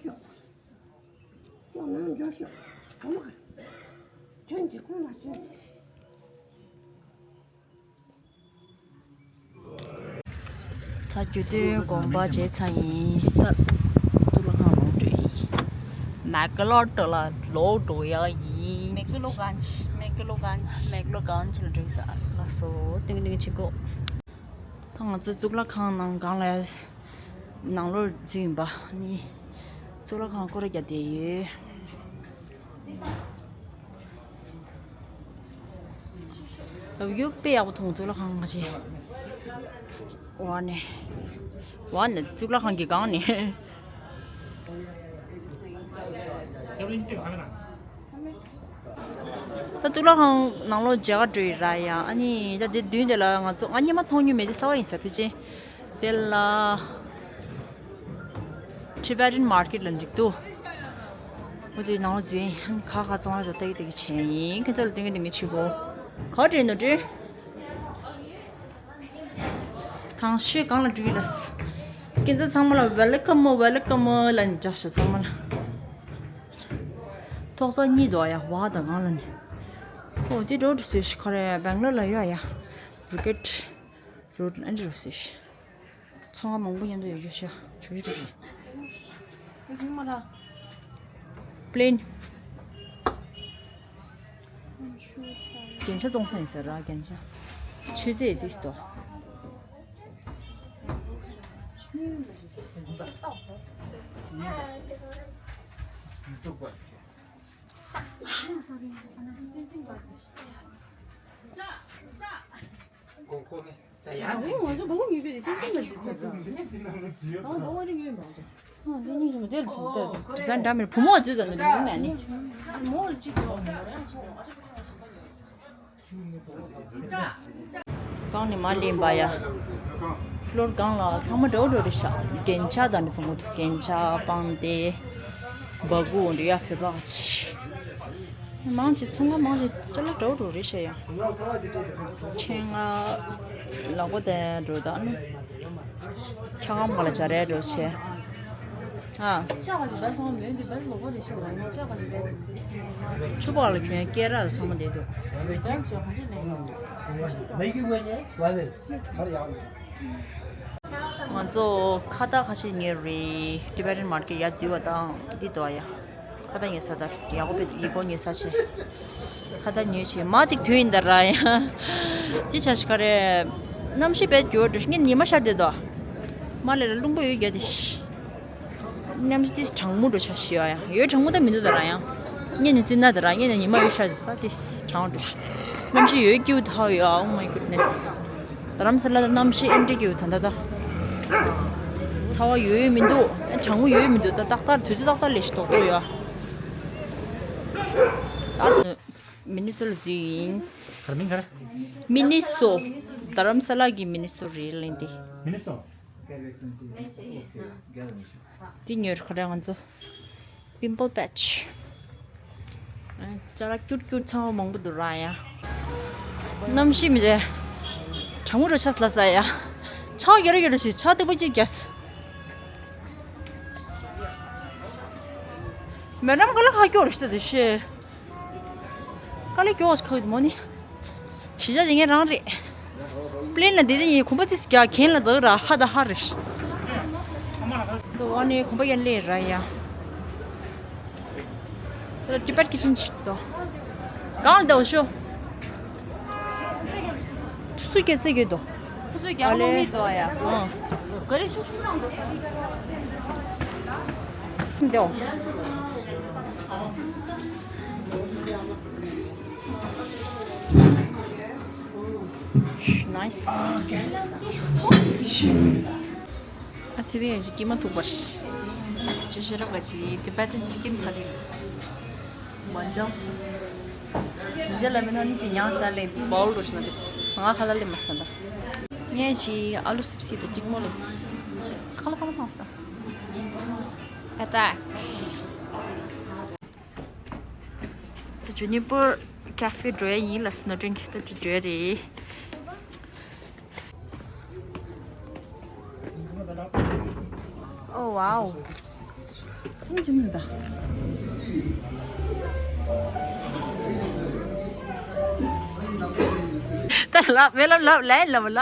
ཤོག་ནང་འགྲོ་ཤོག་གང་མ་ཁྱོད་ཀྱི་ཁོང་ལ་ཁྱོད་ཀྱི། ད་རྒྱུ་སྟོད་དགོན་པ་མཇལ་ཚར་ཡིན། ད་གཙུག་ལག་ཁང་ལོག་འགྲོ་ཡིན། མེག་ལོ་ཏོ་ལ་ལོག་འགྲོ་ཡག་ཡིན། མེག་ལོ་གན་ཇི། མེག་ལོ་གན་ཇི། མེག་ལོ་གན་ཇི་ལ་འགྲོ་ཡིན་ས། ལགས་སོ། ཏིང་ཏིང་ཆི་གོ། ད་ང་ཚོ་གཙུག་ལག་ཁང་ནང་སྒང་ལ་ནང་ལོགས་འཛུལ་ཡིན་པ་ནི། གཙུག་ལག་ཁང་སྐོར་ར་རྒྱག་བསྡད་ཡོད། ལབ་རྒྱུ་དཔེ་ཡག་པོ་མཐོང་། གཙུག་ལག་ཁང་ང་ཅི། ཝ་ནས། ཝ་ནས་གཙུག་ལག་ཁང་གི་སྒང་ནས། ད་གཙུག་ལག་ཁང་ནང་ལོགས་མཇལ་ག་འགྲོ་ཡི་ར་ཡ། ཨ་ནི་ད་དེ་མདུན་དེ་ལ་ང་ཚོ་ང་སྔོན་མ་མཐོང་མྱོང་མེད་དེ་གསར་པ་ཡིན་ས་ཕལ་ཆེར། དེ་ལ་Tibetan Market ལ་འགྲིག་འདུག་འོ་དེ་ནང་ལོགས་འཛུལ་ཡིན། ཨ་ནི་ཁ་ཁ་ཚང་བ་ཚོ་ལྟ་གི་ལྟ་གི་བྱས་ཡིན། ཁྱེད་ཚོ་ལ་སྟོན་གི་སྟོན་གི་བྱེད་གོ། ག་འདྲ་ཡིན་ནོ་འདྲི། དང་ཤོས་གང་ལ་འགྲོ་གི་ལ། ཁྱེད་ཚོ་ཚང་མ་ལ་welcome welcome ལ་འཇགས་ཤིག་ཚང་མ་ལ། ཐོག་ས་གཉིས་འདུག་ཡ། ཝ་དང་གང་ལ་ནི། ཨོ་དེ་འགྲོ་འགྲོ་སོས་ཤིག་ག་རེ་Bangalore ལ་ཡོད་ཡ། Brigade Road ཨ་འདྲ་རོ་སོས་ཤིག་ཚོང་ཁང་མང་པོ་མཉམ་དུ་ཡོད་རྒྱུ་ཤ་ཆུ་ཡི་རེད། Plane རྒྱན་ཆ་བཙོང་ས་ཡིན་ཟེར་ར། རྒྱན་ཆ་ཆུ་ཚོད་ཏིས་ཏོ། བུ་མོ་ཚོས་ད་ནི་མི་མེད་ནི། གང་ནས་མ་ལེན་པ་ཡ། ཕློར་སྒང་ལ་ཚང་མ་འདྲ་བོ་འདྲ་བོ་རེད་ཤག་རྒྱན་ཆ་དང་འདྲ་ཚང་མ་འདུག་རྒྱན་ཆ་པང་གདན་སྦ་ཁུག་འདྲ་ཡ་བོད་པ་ག་ཅི། མང་ཆེ་ཚོང་ཁང་མང་ཆེ་ཅ་ལག་འདྲ་བོ་འདྲ་བོ་རེད་ཤག་ཡ། ཆེད་མངགས་ལག་པ་དེ་འགྲོ་ད་ནི། འཁྱག་སྒམ་སྒང་ལ་སྦྱར་ཡ་འདྲ་བོ་བྱས། ཨ། ཆུ་བར་ལ་གྱོན་སྐེ་རགས་ཚང་མ་བསྡད་འདུག་ང་ཚོ་ཁ་བཏགས་ཁ་ཤས་ཉོས་རེད། Tibetan Market ཡར་འཛུལ་བ་དང་འདི་འདུག་ཡ། ཁ་བཏགས་ཉོ་ས་དང་ཡག་པོ་དཔེ་འདུག་ཡིག་སྐོར་ཉོ་ས་བྱས། ཁ་བཏགས་ཉོས་བྱས་མ་ཅིག་དུས་ཡིན་ད་ར་ཡ། ཅི་བྱ་ཞིག་ག་རེ། གནམ་གཤིས་དཔེ་འགྱུར་འགྲོ་ཞིག་ངས་ཉི་མ་ཤར་བསྡད་དོ། མ་ལས་ལ་རླུང་པོ་ཡོད་རྒྱ་དེ། གནམ་གཤིས་ཏིས་གྲང་མོ་འགྲོ་ཆ་ཞིག་ཡོད་ཡ། ཡོད་གྲང་མོ་ད་མི་འདུག་ད་ར་ཡང་། ངས་ནི་ཙི་ན་ད་ར་ངས་ནི་ཉི་མ་ཡོད་ཤར་དེ་ས་ཏིས་གྲང་འགྲོ་ཞིག་གནམ་གཤིས་ཡོད་སྐྱིད་ཐག་ཡོད་ཨ། Oh my goodness། རྡ་རམ་ས་ལ་ད་གནམ་གཤིས་ཨེ་འདྲ་སྐྱིད་ད་ད་ད། ཚ་བ་ཡོད་ཡོད་མི་འདུག་གྲང་མོ་ཡོད་ཡོད་མི་འདུག་ད་ཏག་ཏག་དུས་ཚོད་ཏག་ཏག་ལས་ཤིག་ཏོག་ཏོག་ཡོད་ཨ། ད། མི་ནི་སོ་ལ་འཛུལ་ཡིན། གར་མིན་གར། མི་ནི་སོ། རྡ་རམ་ས་ལ་གི་མི་ནི་སོ་རེད་ལེན་ཏེ། མི་ནི་སོ། འདི་ཉོས་ཁ་ར་ང་ཚོ། Pimple patch། ཅ་ལག་ཀྱུར་ཀྱུར་ཚང་བ་མང་པོ་འདུག་ར་ཡ། གནམ་གཤིས་མི་རེད། གྲང་མོ་རུ་ཆ་ལ་ས་ཡ། ཆ་རྒྱ་རུ་རྒྱ་རུ་ཞིག་ཆ་སྟེགས་པ་གཅིག་རྒྱ། མེ་རམ་ག་ལ་ཁ་སྐྱོར་ཞིག་ད་དུ་ཤེས། དཀའ་ལས་སྐྱོ་བ་ཞིག་ཁག་གི་མོ་ནི། གཞིས་ཆགས་དེ་ངའི་རང་རེད། པླེན་ལ་བསྡད་དེ་ཡིན་གོམ་པ་ཙིག་རྒྱག་གན་ལ་འཛག་ར་ཧ་ད་ཧ་རེད། དུ་བ་ནི་གོམ་པ་ཡར་སླེབས་ར་ཡ། དེ་ལ་ཊི་བེཊ་ཀི་ཆན་ཆིག་ཏོ། གང་ལ་འདའོ་ཤོ། ཐུ་སུ་སྐད་ཚེ་གི་དོ། ཁོ་ཚོས་རྒྱ་ལོ་མི་དོ་ཡ། ཨང་། ག་རེ་ཤུགས་ཤུགས་རང་དོ། འདའོ། Nice. ཨ་སི་དེ་ཡང་ཅིག་སྐྱིད་མ་ཐུག་པར། ཅོ་ཤེས་རབ་ག་ཅིག་Tibetan chicken curry མ་འཇམ་སོང་། ཇི་འཇལ་ལ་མེད་ན་ནི་ཅི་ཉང་ཤ་ལེན་བའོལ་རོ་ཤ་ན་རེས། ང་ཁ་ལ་ལེ་མ་སྣ་ད། ངས་ཅི་ཨ་ལུ་སིབ་སི་དང་ཀྲིག་མོ་ལེ་སི་ཁ་ལ་ཚང་ཚང་སྟ། Attack. ད་Juniper Cafe འགྲོ་ཡ་ཡིན་ལ་སི་ནོ་ཌིང་ད་འགྲོ་ཡ་རེད། Oh wow. ཨིན་ཅི་མིན་ད། ད་ལབ་མེ་ལབ་ལབ་ལན་ལབ་ལ།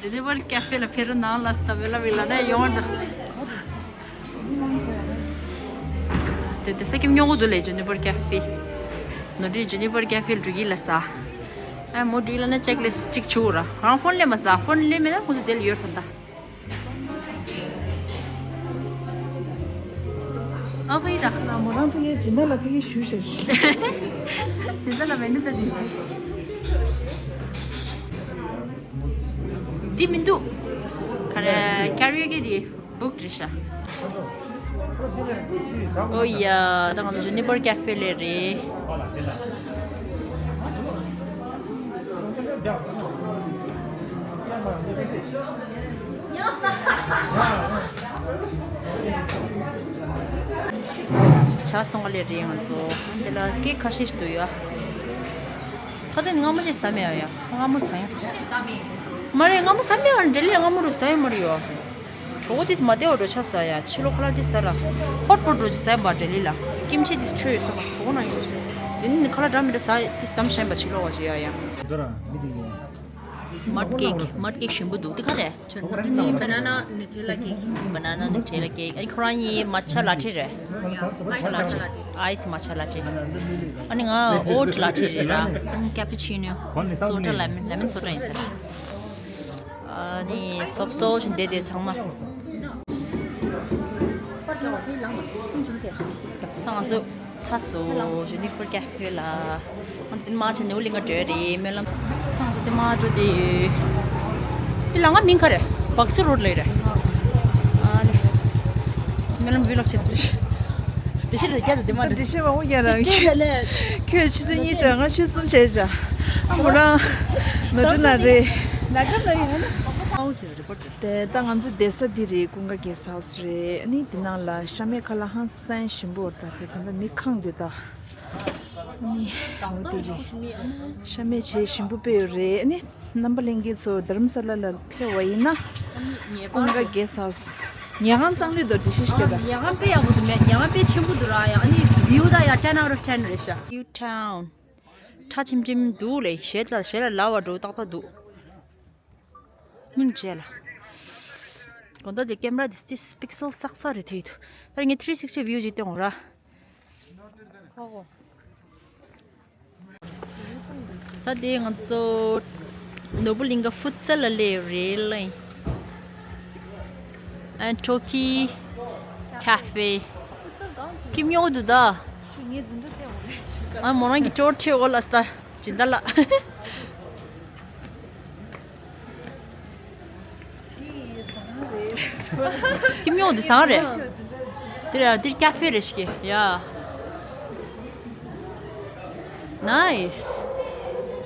Juniper Cafe ལ་ཕེབས་རོགས་གནང་ལ་སི་ད་མེ་ལབ་མེ་ལ་ན་ཡོང་ད། དེ་དེ་ས་ཀྱིམ་ཉོ་གོ་འདུག་ལེ་Juniper Cafe། ནོ་ཌི་Juniper Cafe ལ་འགྲོ་གི་ལ་ས། ཨ་མོ་འགྲིག་ལ་ན་ཅེག་ལེ་སི་ཅིག་བྱུག་ར། རང་ཕོན་ལེ་མ་ས་ཕོན་ལེ་མེད་ན་ཁོང་ཚོ་དེ་ལ་ཡོད་ས་ད། ཨ་ཧུའི་ད། ང་མོ་རང་ཕ་གིའི་སྦྱིན་བདག་ལ་ཕ་གིའི་ཞུ་ཞེས་ཞུ། སྦྱིན་བདག་ལ་མེད་ནི་ད་འདི། འདི་མི་འདུག་ག་རེ་ཀ་རི་ཨོ་ཀེ་འདི་བུག་རེད་ཤག་ཨོ་ཡ། ད་ང་ཚོ་Juniper Cafe ལ་རེད། ཆ་སྟོང་ལས་རེད་ང་ཚོ། འདི་ལ་ཀེག་ཁ་ཤས་ཤིག་འདུག་ཡ། ཁ་སང་ནི་སྔ་མོ་ཞིག་ཟ་མེད་ཡ། སྔ་མོ་ཟ་ཡ་འགྲོ། མ་རེད། སྔ་མོ་ཟ་མེད་ཡ། འབྲེལ་ལས་སྔ་མོ་རུ་ཟ་ཡ་མ་རེད་ཡ། གྲོགས་པོ་དེས་མ་བདེ་བ་འགྲོ་ཆ་ཟ་ཡ། ཕྱི་ལོ་ཁ་ལག་དེ་ཟ་ར། ཧོཊ་པོ་འགྲོ་ཅི་ཟ་ཡ་པ་འབྲེལ་ལས་ལ། ཀིམ་ཆི་དེས་ཆོས་ཡོད་ས་པ་གྲོགས་པོ་ན་ཡོད་ཅི། དེ་ནི་ནི་ཁ་ལག་འདྲ་མི་འདྲ་ཟ་དེས་དམ་ཞན་པ་ཕྱི་ལོ་བ་ཅི་ཡ་ཡ། མར་ཀེག་མར་ཀེག་ཞིམ་པོ་འདུག་དེ་ག་རེད། ཁྱོད་ནི་banana Nutella cake། Banana Nutella cake། ཨ་ནི་ཁོ་རང་གཉིས་matcha latte རེད། Matcha latte། Ice matcha latte། ཨ་ནི་ང་oat latte རེད་ར། ཨ་ནི་cappuccino soda lemon lemon soda ཡིན་ཟེར། ཨ་ནི་སོབ་སོབ་ཞིག་འདེད་དེ་ཚང་མ། ཚང་ང་ཚོ། ཚ་སོ་ཞུ་ནི་ཕུར་ཀ་ཐོས་ལ། ང་ཚོ་དེ་མ་ཆ་ནེའུ་ལིང་ག་འགྲོ་རེད་སྨོན་ལམ། ང་ཚོ་དེ་མ་འགྲོ་དེ། དེ་ལ་ང་མིང་ག་རེད། བག་སུ་རོ་ལེ་རེད། ཨ་ནི། སྨོན་ལམ་བི་ལོག་བྱེད་དུ། དེ་ཤི་རེད་རྒྱ་དེ་མ་རེད། དེ་ཤི་བ་འོ་ཡ་རང་གི། ཁྱོད་ཆུ་ཚོད་གཉིས་བྱ་ང་ཆུ་གསུམ་བྱས་བྱ། ཨ་མོ་རང་། ནོར་འཁྲུལ་ན་རེད། ན་འཁྲུལ་ལ་ཡིན་ན། ཨའོ་ཅེ་རེ་པོར་ཊར། དེ་ད་ང་ཚོ་བསྡད་ས་འདི་རེད། ཀུན་དགའ་གེ་སི་ཧའུ་སི་རེད། ཨ་ནི་དེ་ནང་ལ་ཤ་མེད་ཁ་ལག་ཧང་སང་ཞིམ་པོ་ད་དེ་ད་ལྟ་མི་ཁེངས་འདུག་ད། ཨ་ནི་འོ་དེ་རེད། ཤ་མེད་ཆེས་ཞིམ་པོ་དཔེ་ཡོད་རེད། ཨ་ནི་རྣམ་པ་ལྷན་རྒྱས་ཚོ་དྷ་རམ་ས་ལ་ལ་ཕེབས་པ་ཡིན་ན་ཀུན་དགའ་གེ་སི་ཧའུ་སི། ཉལ་ཁང་གཙང་ལོས་དོ་འདྲི་ཤེས་ཤེས་ད། ཉལ་ཁང་དཔེ་ཡག་པོ་འདུག་མེད། ཉལ་ཁང་དཔེ་ཆེན་པོ་འདུག་ར་ཡ། ཨ་ནི་view ད་ཡ་ten out of ten རེད་ཤག View Town། ཁྲ་ཆེམ་ཆེམ་འདུག་ལེ། ཞེ་ལ་ཞེ་ལ་ལ་བ་འགྲོ་ཏག་ཏག་འདུག་སྙིང་རྗེ་ལ། དགོང་དག་དེ་ཀེམ་ར་དེ་སྟིས་པིག་སེལ་བསགས་ས་རེད་ཐེག་འདུག་ད་ངས་three sixty view ཅིག་སྟོན་ར། ཧོ་ཧོ། ད་དེ་ང་ཚོ་ནོར་བུ་གླིང་ག་ཕུད་སལ་ལ་སླེབས་ཡོད་རེད་ལེ། ཨན་ཊོ་ཁི་ཁ་ཧྥེ། ཀིམ་ཉོ་འདུག་ད། ཨ་མོ་རང་གི་ཊོར་ཁྲིད་འོ་ལ་སྟ་ཇི་འདྲ་ལ། ཀིམ་ཉོ་འདི་བཟང་རེད། འདིར་འདིར་ཀ་ཧྥེ་རེད་ཤག་ཡ། Nice།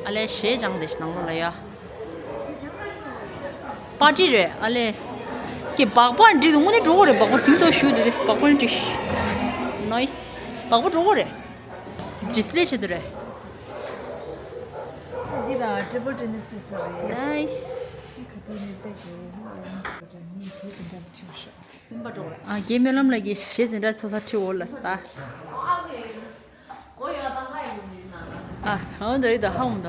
ཨ་ལེ་ཞེས་སྦྱངས་དེ་ནང་ལོགས་ལ་ཡ། པར་ཊི་རེད་ཨ་ལེ། ཀི་སྦག་སྦག་འགྲིག་འདུག་དངོས་གནས་འགྲོ་གི་རེད། སྦག་སྦག་ཟིང་ཚོགས་ཞུ་འདི་རེད། སྦག་སྦག་འགྲིག Nice། སྦག་སྦག་འགྲོ་གི་རེད། ཌིས་པི་ལེ་བྱེད་འདི་རེད། འདི་ལ་ཊེ་བལ་ཊེ་ནི་སི་ཟེར་ས་རེད། Nice། ཁ་ཏི་ནི་པེ་གི་ནི་ཞེས་འདྲ་ཐིའུ་ཤོག་ཨ་རྒན་སྨོན་ལམ་ལགས་ཀྱིས་གཞས་འཛིན་གྲྭ་ཚོགས་ས་ཁྲིད་འོ་ལ་སྟ། ཨ་འོ་འདི་རེད་ད་ཧ་འོང་ད།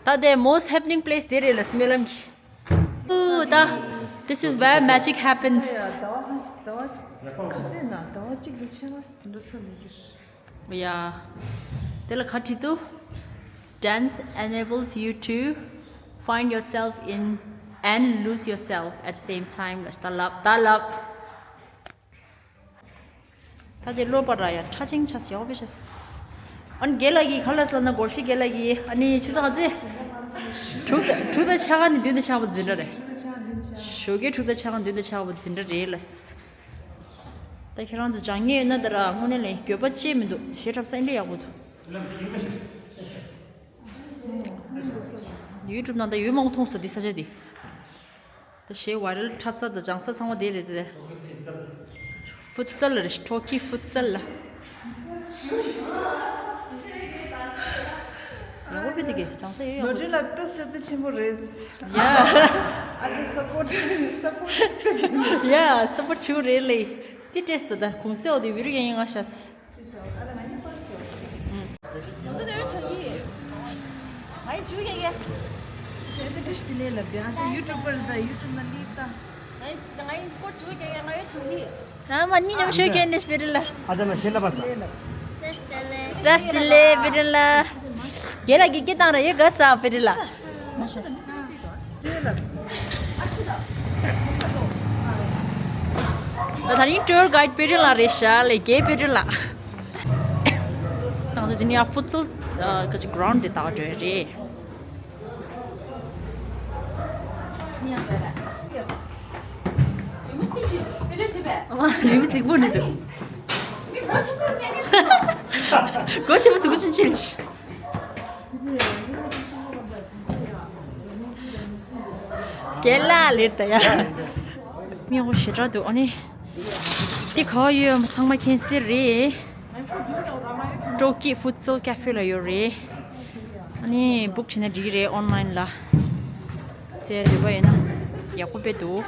ད་དེ་most happening place དེ་རེད་ལ་སྨོན་ལམ་གྱི། ཨུ་ད། This is where magic happens། ཡ། དེ་ལ་ག་བྲིས་འདུག Dance enables you to find yourself in and lose yourself at the same time ལ་ད་ལབ་ད་ལབ། ད་དེ་ལོ་པ་ར་ཡ་ཁྲ་ཆིང་ཆ་སི་ཡོག་པེ་ཆ་སི། ཨ་ནི་རྒན་ལགས་ཀྱིས་ག་ལ་ཟེར་ན། སྒོར་གཞས་རྒན་ལགས་ཀྱིས། ཨ་ནི་ཆུ་ཚོད་ག་ཚོད། དྲུག་དང་དྲུག་དང་ཕྱེད་ཀ་ནས་བདུན་དང་ཕྱེད་ཀ་བར་འཛིན་གྲྭ་རེད། ཞོགས་ཀའི་དྲུག་དང་ཕྱེད་ཀ་བདུན་དང་ཕྱེད་ཀ་བར་འཛིན་གྲྭ་རེད་ལ། ད་ཁྱེད་རང་ཚོ་སྦྱང་མཁན་ཡོད་ན། ད་ར་དངོས་གནས་ལ་འགྱོད་པ་ཅི་མི་འདུག་གཞས་འཁྲབ་ས་ཨེ་འདྲ་ཡག་པོ་འདུག་ཡུ་ཊུབ་ནང་ད་ཡོད་མང་པོ་མཐོང་སོང་འདི་ས་ཆ་འདི། ད་གཞས་ཝའི་རལ་འཁྲབ་ས་དང་སྦྱང་ས་ཚང་མ་དེ་རེད་དེ། ཧྥུ་ཚལ་ལ་རེད། ཊོ་ཀི་ཧྥུ་ཚལ་ལ། ཡག་པོ་དཔེ་དེ་གས་སྦྱང་ས་ཡོད། ཡག་པོ། མོ་ཊ་ལ་དཔེ་གསོལ་སྟེ་ཆེན་པོ་རེད། ཡ། ཨ་ཅེ་སཔོར་ཊི་སཔོར་ཊི་དཔེ་དེ། ཡ་སཔོར་ཊི་བྱེད་རེད་ལེ། ཙི་ཏྲེས་ད་ད་གུང་སེ་འོ་དེ་བི་རུ་ཡ་ཡིན་ང་ཤ། ང་ཚོ་དེ་བས་བྱུང་གི། ང་ཡི་ཇུ་གེ་གེ། ཁྱེད་ཚོ་ཏྲིས་དེ་ལས་ལབ་དེ། ཨ་ཅག་ཡུ་ཊུབ་པར་དང་ཡུ་ཊུབ་ན་ལིབ་དང་། ང་ཡི་ང་ཡི་ཀོ་ཇུ་གེ་གེ། ང་ཡི་བྱུང་གི། ང་མ་ཉི་ཉམ་ཤོད་གེ་ནེ་སྤེ་རི་ལ། ཨ་ཅག་ན་ཤེ་ལ་པ་ས། ཏྲིས་དེ་ལས་སྤེ་རི་ལ། རྒན་ལགས་ཀྱིས་སྐད་བཏང་ར་ཡོད་ག་ས་སྤེ་རི་ལ། ད་ད་རིང་ཊུར་གྷའིཌ་པེ་རི་ལགས་རེད་ཤག་ལེ། རྒན་པེ་རི་ལགས། ང་ཚོ་འདི་ནས་ཡར་ཧྥུ་ཚལ་ག་ཅིག་གྷི་རའུན་ཌི་དེ་ལྟ་ག་འགྲོ་ཡ་རེད། ཨ་མ་ལུས་མི་རྫིག་པོ་ནི་འདུག་སྒོ་ཕྱེ་མ་ཟུག་གོ་ཕྱིན་ཕྱིན། རྒན་ལགས་ལེར་ད་ཡ། མི་ཡག་པོ་ཞེ་དྲག་འདུག་ཨ་ནི། འདི་ག་པར་ཡོད་ཚང་མ་མཁྱེན་གསལ་རེད། ཊོ་ཀི་ཧྥུ་ཚལ་ཀ་ཧྥེ་ལ་ཡོད་རེད། ཨ་ནི་བུག་བྱས་ན་འགྲིག་གི་རེད་ཨོན་ལའིན་ལ། བཙལ་འདོད་པ་ཡོད་ན། ཡག་པོ་དཔེ་འདུག་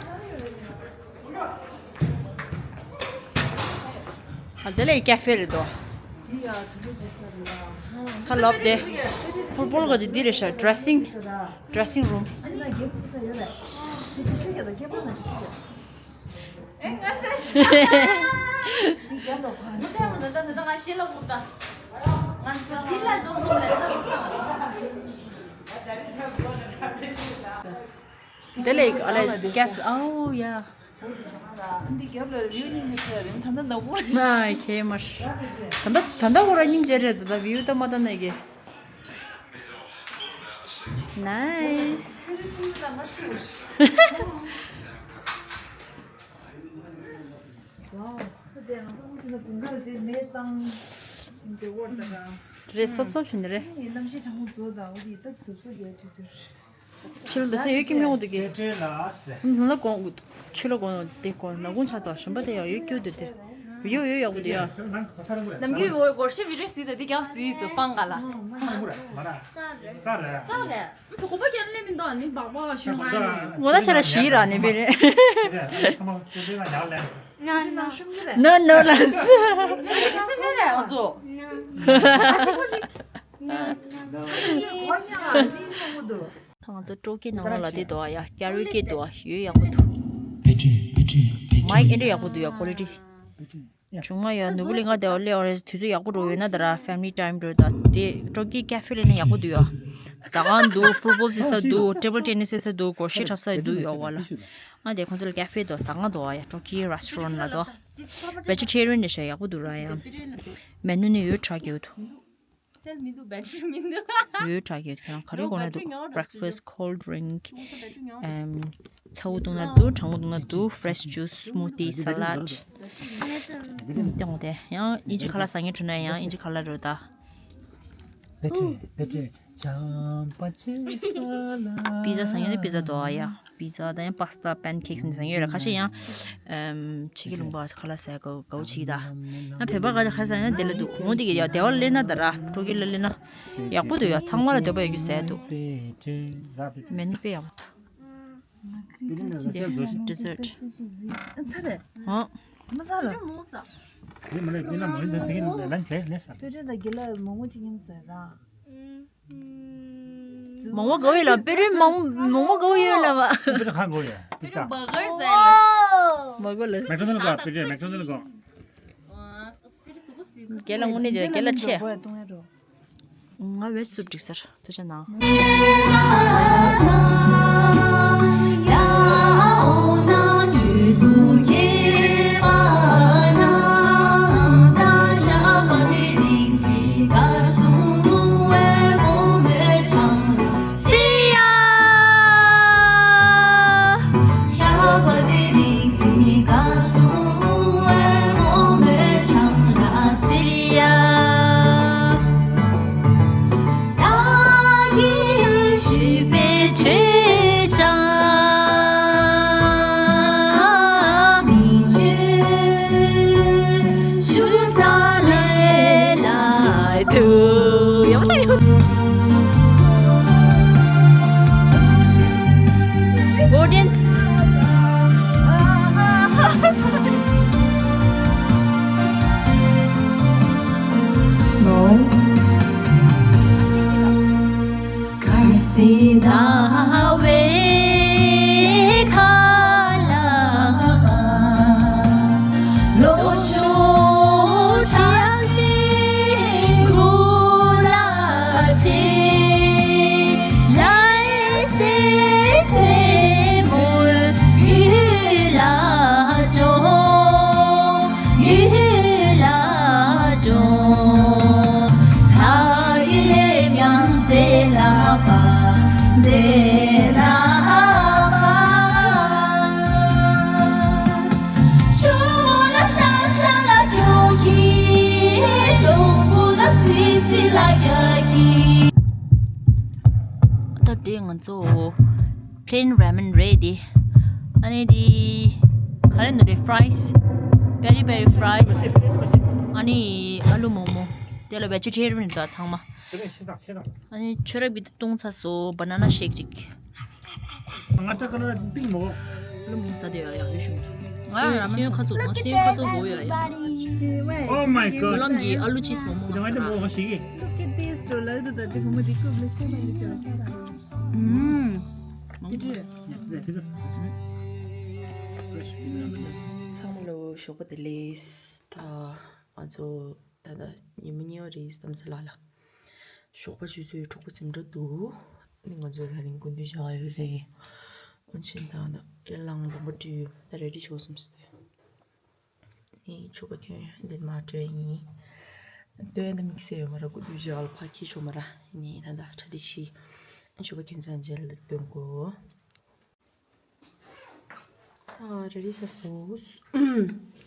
ཨ་དེ་ལས་ཀ་ཧྥེ་རེད་དོ། འདི་ཡ་དུ་རུ་རྗེ་ས་རེད་ལ། ཁ་ལབ་དེ། ཕུཊ་བོལ་ག་ཅིག་འདི་རེད་ཤག་ཌི་རེ་སིང་། ཌི་རེ་སིང་རུམ། ཨ་ནི་ན་གེམ་རྩེ་ས་ཡོད་རེད། དེ་འདྲི་ཤེས་ཀྱི་དང་སྐད་པ་ན་འདྲི་ཤེས་ཀྱི། ཨེ་ཙ་ཙ་ཤི། འདི་རྒྱབ་ལ་ཁ། མི་ཚེ་མ་ད་ད་ད་ང་ཤེས་ལ་མུ་ད། ང་ཚོ་འདི་ལ་འཛོམས་འཛོམས་ལས་ད་མུ་ད། དེ་ལས་ཨ་ལས་ཀེ་ཨོ་ཡ། འདི་རྒྱབ་ལ་བིའུ་སྙིང་རྗེ་ཆེ་རེད། ད་ལྟ་ནག་པོ་རེད། ན་ཁེ་མར། ད་ལྟ་ད་ལྟ་ཁོ་རང་སྙིང་རྗེ་རེད། ད་ལྟ་བིའུ་ད་མ་ད་ནས་གི། ནའིས། ཝའོ། ཁ་དེ་ང་ཚོ་ཀུན་གྱི་ན་དགུན་ཁ་ལ་དེ་མེ་བཏང་བཞིན་དེ་འོར་ད་ག་རེད། སོབ་སོབ་བྱས་ནས་རེད། ངས་གནམ་གཤིས་གྲང་མོ་བཟོ་དང་འོ་དེ་ད་དུབ་སོ་རྒྱལ་དུས་ཚོད། ཕྱི་ལ་ད་ས་ཡོད་ཀྱི་མི་འོང་འདུག་གི། ནུ་ལ་དགོང་ཆུ་ལ་དགོང་དེ་དགོང་ནག་ཁུང་ཆགས་དང་ཞོན་པ་དེ་ཡང་ཡོད་སྐྱོ་འདུག་དེ། ཡོད་ཡོད་ཡག་པོ་འདུག་ཡ། ནམ་རྒྱུན་འོ་སྒོར་ཤི་བི་རེ་སི་ད་དེ་རྒྱབ་སི་སི་སྤང་ག་ལ། ཙག་རེད། ཙག་རེད། ཙག་རེད། ཁོ་པ་ཀྱང་ལེ་མི་འདུག་ནི་སྦག་སྦག་ཞུ་མ་ནི། ངོ་ན་ཤ་ར་ཞིག་ར་ནི་བི་རེ། ན་ན་ལ་སི། ང་ཚོ་ཀྲོ་ཀི་ནང་ལ་དེ་འདུག་ཡ། ཀ་རི་ཀི་འདུག་ཡོད་ཡག་པོ་འདུག་མའིག་ཨེ་འདྲ་ཡག་པོ་འདུག་ཡ། ཀོ་ལི་ཊི། བྱུང་མ་ཡ། ནོར་བུ་གླིང་ག་དེ་བ་སླེབས་པ་རེད། དུས་ཚོད་ཡག་པོ་འགྲོ་ཡོད་ན་ད་ར་ཕེ་མི་ལི་ཊའིམ་འགྲོ་ད། དེ་ཀྲོ་ཀི་ཀ་ཧྥེ་ལ་ནི་ཡག་པོ་འདུག་ཡ། ཟ་ཁང་འདུག་ཕུཊ་བོལ་རྩེ་ས་འདུག་ཊེ་བལ་ཊེ་ནི་སི་རྩེ་ས་འདུག་སྒོར་གཞས་འཁྲབ་ས་འདུག་ཡ་བ་ལ། ང་དེ་ཁོང་ཚོ་ལ་ཀ་ཧྥེ་འདུག་ཟ་ཁང་འདུག་ཡ། ཀྲོ་ཀི་རེ་སི་ཊོ་རན་ལ་འདུག་བེ་ཇི་ཊེ་རི་ཡན་རེད་ཤག་ཡག་པོ་འདུག་ར་ཡ། མེ་ནུ་ནི་ཡོད་དྲག་གི་འདུག་སེལ་མི་འདུག་བེ་ཊི་རི་མི་འདུག་ཡོད་དྲག་ཡོད། ཁྱེད་རང་ག་རེ་དགོས་ན་འདུག breakfast, cold drink, ཨེམ། ཚ་བོ་བཏུང་ན་འདུག་གྲང་མོ་བཏུང་ན་འདུག fresh juice, smoothie, salad. ཏེ་ཡང་དབྱིན་ཇི་ཁ་ལག་ཟ་མཁན་འགྲོ་ན་ཡང་དབྱིན་ཇི་ཁ་ལག་རེད་ད། པི་ཛ་ཟ་མཁན་ནི་པི་ཛ་འདུག་ཡ། པི་ཛ་དང་ཡང་པ་སི་ཏ་པན་ཁེག་ནི་ཟ་མཁན་ཡོད་རེད། ཁ་ཤས་ཡང་ཨམ་ཕྱི་གི་ལུང་པ་ཁ་ལག་ཟ་དགའ་དགའ་བོ་བྱེད་ཀྱི་ད། ན་བོད་པ་ག་ཁ་ཟ་ན་དེ་ལ་འདུག་འོང་དེ་གི་ཡ་དེ་བ་ལ་སླེབས་ན་ད་ར་ཀྲོ་ཀི་ལ་སླེབས་ན་ཡག་པོ་འདུག་ཡ། ཚང་མ་ལ་འདོད་པ་ཡོད་རྒྱུ་ཟ་འདུག་མེ་ནུ་དཔེ་ཡག་པོ་འདུག་ཌི་ཛར་ཊི། ཨ་ཚ་རེད། ཨ། མ་ཚ་རེད། མོ་ས། དེ་མ་རེད། དེ་ན་མོ་འདི་དེ་ལན་ལན་ལན་ལན་ས། པེ་ཏྲེ་དང་རྒན་ལགས་མོག་མོག་ཅིག་ཡིན་ཟེར་ར། མོག་མོག་ག་བོ་ཡོད་ལ། པེ་ཏྲེ་མོག་མོག་ག་བོ་ཡོད་ལ་བ། པེ་ཏྲེ་ཁ་གོ་ཡ། པེ་ཏྲེ་བར་གར་ཟེར་ལ། བར་གར་ལ། མེག་ཌོ་ནལ་གོ། པེ་ཏྲེ་མེག་ཌོ་ནལ་གོ། རྒན་ལགས་དངོས་གནས་རྒན་ལགས་ཆེ། ང་བེད་སུབ་སྒྲིག་ཟེར། ཐུགས་རྗེ་གནང་། ད་དེ་ང་ཚོ་plain ramen རེད་དེ། ཨ་ནི་དེ་ག་རེ་འདུག་རེད། fries, peri peri fries, ཨ་ནི་ཨ་ལུ་མོག་མོག་དེ་ལ་vegetarian རེད་ད་ཚང་མ། ཨ་ནི་ཆུ་རབ་ཀྱི་བཏུང་ཚར་སོང་། banana shake ཅིག་ང་ཅག་ཁ་ལ་པིང་མོ། ལུམ་བུམ་ས་དེ་ཡ་ཡ་ཡོད་ཤུ། ང་ར་མ་ས་ཁ་ཚོ་ང་ས་ཁ་ཚོ་འོ་ཡ་ཡ། Oh my god. ལམ་གྱི་ཨ་ལུ་ཅིས་མོག་མོག་ང་ས་ཁ་ཚོ་འོ་ཤི་གི། Look at this, to love the the the the the the ཚང་མ་ལོ་ཞོགས་པ་བདེ་ལེགས། ད་ང་ཚོ་ད་ལྟ་ཉིན་མོ་གཉིས་པ་རེད། བསམ་ཚུལ་ལ་ལ་ཞོགས་པ་ཆུ་ཚོད་དྲུག་པ་ཟིན་འགྲོ་འདུག་ནི་ང་ཚོ་ད་རིང་སྐུ་མདུན་བཞག་ཡོད་རེད། ཨོ་ཆེན་ད་ད་ཨེ་ལང་རོང་པ་བྲིས་ད་རེ་ཌི་ཆོག་སམ་སྟེ། ནི་ཕྱུ་པ་ཁྱོད་འདིར་མ་བྲོས་ཡིན། སྟོན་ད་དམིགས་བསལ་ཡོད་མ་ར། སྐུ་མདུན་བཞག་ལ་ཕ་ཁྱི་ཆོག་མ་ར། ནི་ད་ད་ཁྲ་ཏི་ཤི་ཕྱུ་པ་ཁྱོད་ཚོ་མཇལ་ལ་སྟོན་གོ་ཨ་རེ་རི་ས་སོ།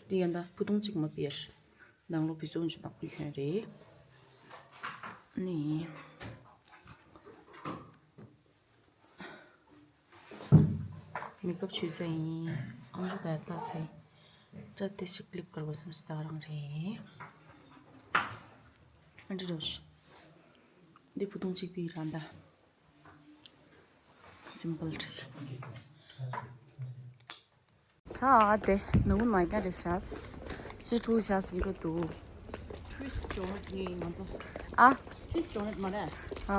དེ་ཡང་ད་བུ་ཐུང་གཅིག་མ་པེར། ནང་ལོགས་བི་ཙོང་ཆུ་ནག་པོ་ཁྱོད་རེད། ནི། མེ་ཀབ་ཆུ་ཚ་ཡིན། ཨང་ཅོ་ད་ལྟ་ཚེ། ཅ་དེ་ཞིག་ལིབ་དཀར་པོ་སམ་སྟ་རང་རེད། ཨ་འདྲི་རོ་ཤི། འདི་བུ་ཐུང་གཅིག་པི་ར་འདའ། སིམ་པལ་རེད། ད་དེ་ནུ་མ་རྒྱ་རེ་ཤ་ཤི་ཁྲུ་ཤ་སིམ་འགྲོ་འདུག་ཨ། ཨ།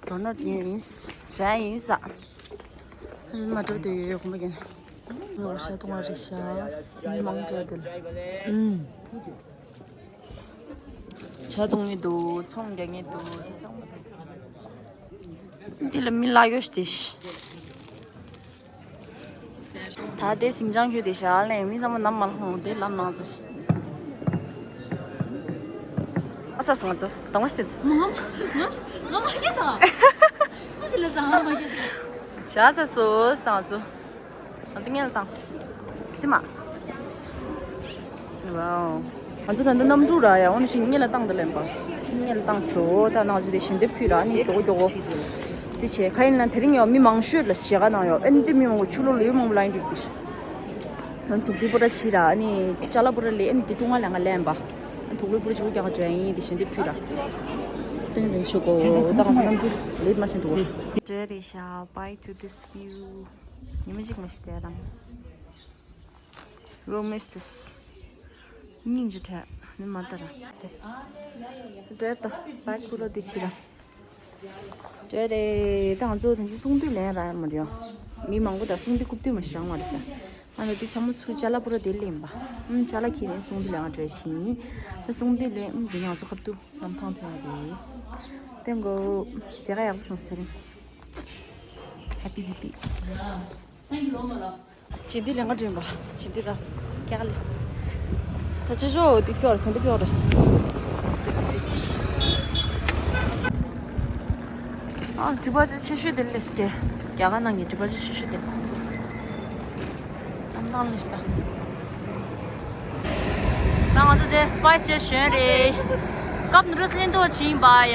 འགྲོ་ནོ་ཡིན་ཟ་ཡིན་ཟ། མ་འགྲོ་དུ་ཡོད་ཡོད་གོ་མ་ཡིན། ངོ་ཤ་ཐུང་བ་རེ་ཤ་མི་མང་འདྲ་དེ་ལ། ཨུམ། ཇ་འཐུང་ངེས་འདུག་ཚོང་རྒྱག་ངེས་འདུག་དེ་ཚང་མ་འདུག་དེ་ལ་མི་ལ་ཡོད་ཤི་དེ་ཤི། ད་དེ་ཟིང་ཅང་ཁྱོད་དེ་ཞག་ལས་མི་ཚང་མ་ནམ་མ་ལྷོང་དེ་ལམ་ནང་ཚོ་ཤི། ཨ་ས་སང་ཚོ་དང་བ་ཤི་དེ། མ་མ་མ་མ་སྐྱེ་ད། ཁོ་ཞི་ལ་ད་མ་སྐྱེ་ད། ཞག་ས་སོ་སང་ཚོ། ང་ཚོ་སྔོན་ལ་བཏང་། སི་མ། ཝའོ། ང་ཚོ་ད་ལྟ་གནམ་གྲུ་ར་ཡ་འོ་ན་ཞིག་སྔོན་ལ་བཏང་དུ་ལེན་པ། སྔོན་ལ་བཏང་སོ། ད་ང་ཚོ་དེ་ཞལ་འདེབས་ཕུལ་ར་ནི་མགྱོགས་མགྱོགས། དེ་བྱས་ཁ་ཡིན་ན་དེ་རིང་ཡང་མི་མང་ཤོས་ལ་ཞལ་ཁ་གནང་ཡོད། ཨེ་ནི་དེ་མི་མང་པོ་ཆུ་ལོག་ལ་ཡོད་མང་པོ་ལ་ཡིན་འགྲིག་པ་ཞིག་ང་ཚོ་འདི་པོ་ར་ཕྱི་ར་ནི་ཅ་ལག་པོ་ར་ལས་ཨེ་ནི་དེ་ཀྲུང་ཧྭ་ལ་ང་ལེན་པ། ཨ་དུག་ལོག་པོ་ར་ཆུ་རྒྱག་ག་འགྲོ་ཡིན་དེ་ཞལ་འདེབས་ཕུལ་ར། ཏན་ཏན་ཆོག་གོ་ད་ང་ཚོ་གནམ་གྲུ་ལེབ་མ་ཤེས་འགྲོ་གོ་འདྲ་རེད་ཤག Bye to this view. ཉི་མ་གཅིག་མ་ཤི་དེ་དང་། We'll miss this. སྙིང་རྗེ་ཐལ། ནི་མ་ལྟ་ར། འདྲེ་ད་བག་ཁུ་ར་དེ་ཕྱི་ར། འདྲེ་རེད་ད་ང་ཚོ་དེ་ཚོ་གསུང་དུས་ལན་ར་མ་རེད། མི་མང་པོ་ད་གསུང་དུས་རྐུབ་དུས་མ་ཤི་རང་མ་རེད་ས། ང་ལ་དེ་ཚང་མ་ཚུར་ཅ་ལག་པོ་ར་དེ་ལེན་པ། ཨུམ་ཅ་ལག་ཁྱེར་ནས་གསུང་དུས་ལན་ང་འདྲེ་ཕྱིན། ད་གསུང་དུས་ལན་ཨུམ་དེ་ང་ཚོ་ཁབ་ཏུ་གནམ་ཐང་ཐོན་ཡ་རེད། ཏེང་གོ་མཇལ་ཁ་ཡག་པོ་བྱུང་སོང་ད་རིང་། Happy happy. Thank you, Loma. བྱེད་དུས་ལས་ཀ་སྒྲོན་པ། བྱེད་དུས་ར་ཀྱག་ལིས། ད་ཅི་ཞོ་དེ་ཕྱོགས་ར་བྱེད་དུས་ཕྱོགས་ར། ཨ་ཌི་པ་ཅི་ཆེ་ཤོས་དེ་ལས་ཀྱི་རྒྱ་གར་ནང་གི་ཌི་པ་ཅི་ཆེ་ཤོས་དེ། ཨ་ནང་ལས་ཀྱི། ད་ང་ཚོ་དེ་སི་པའི་སི་ཅེ་ཤོན་རེད། ཀབ་ནུ་ཌལ་སི་ལེན་དུ་ཕྱིན་པ་ཡ།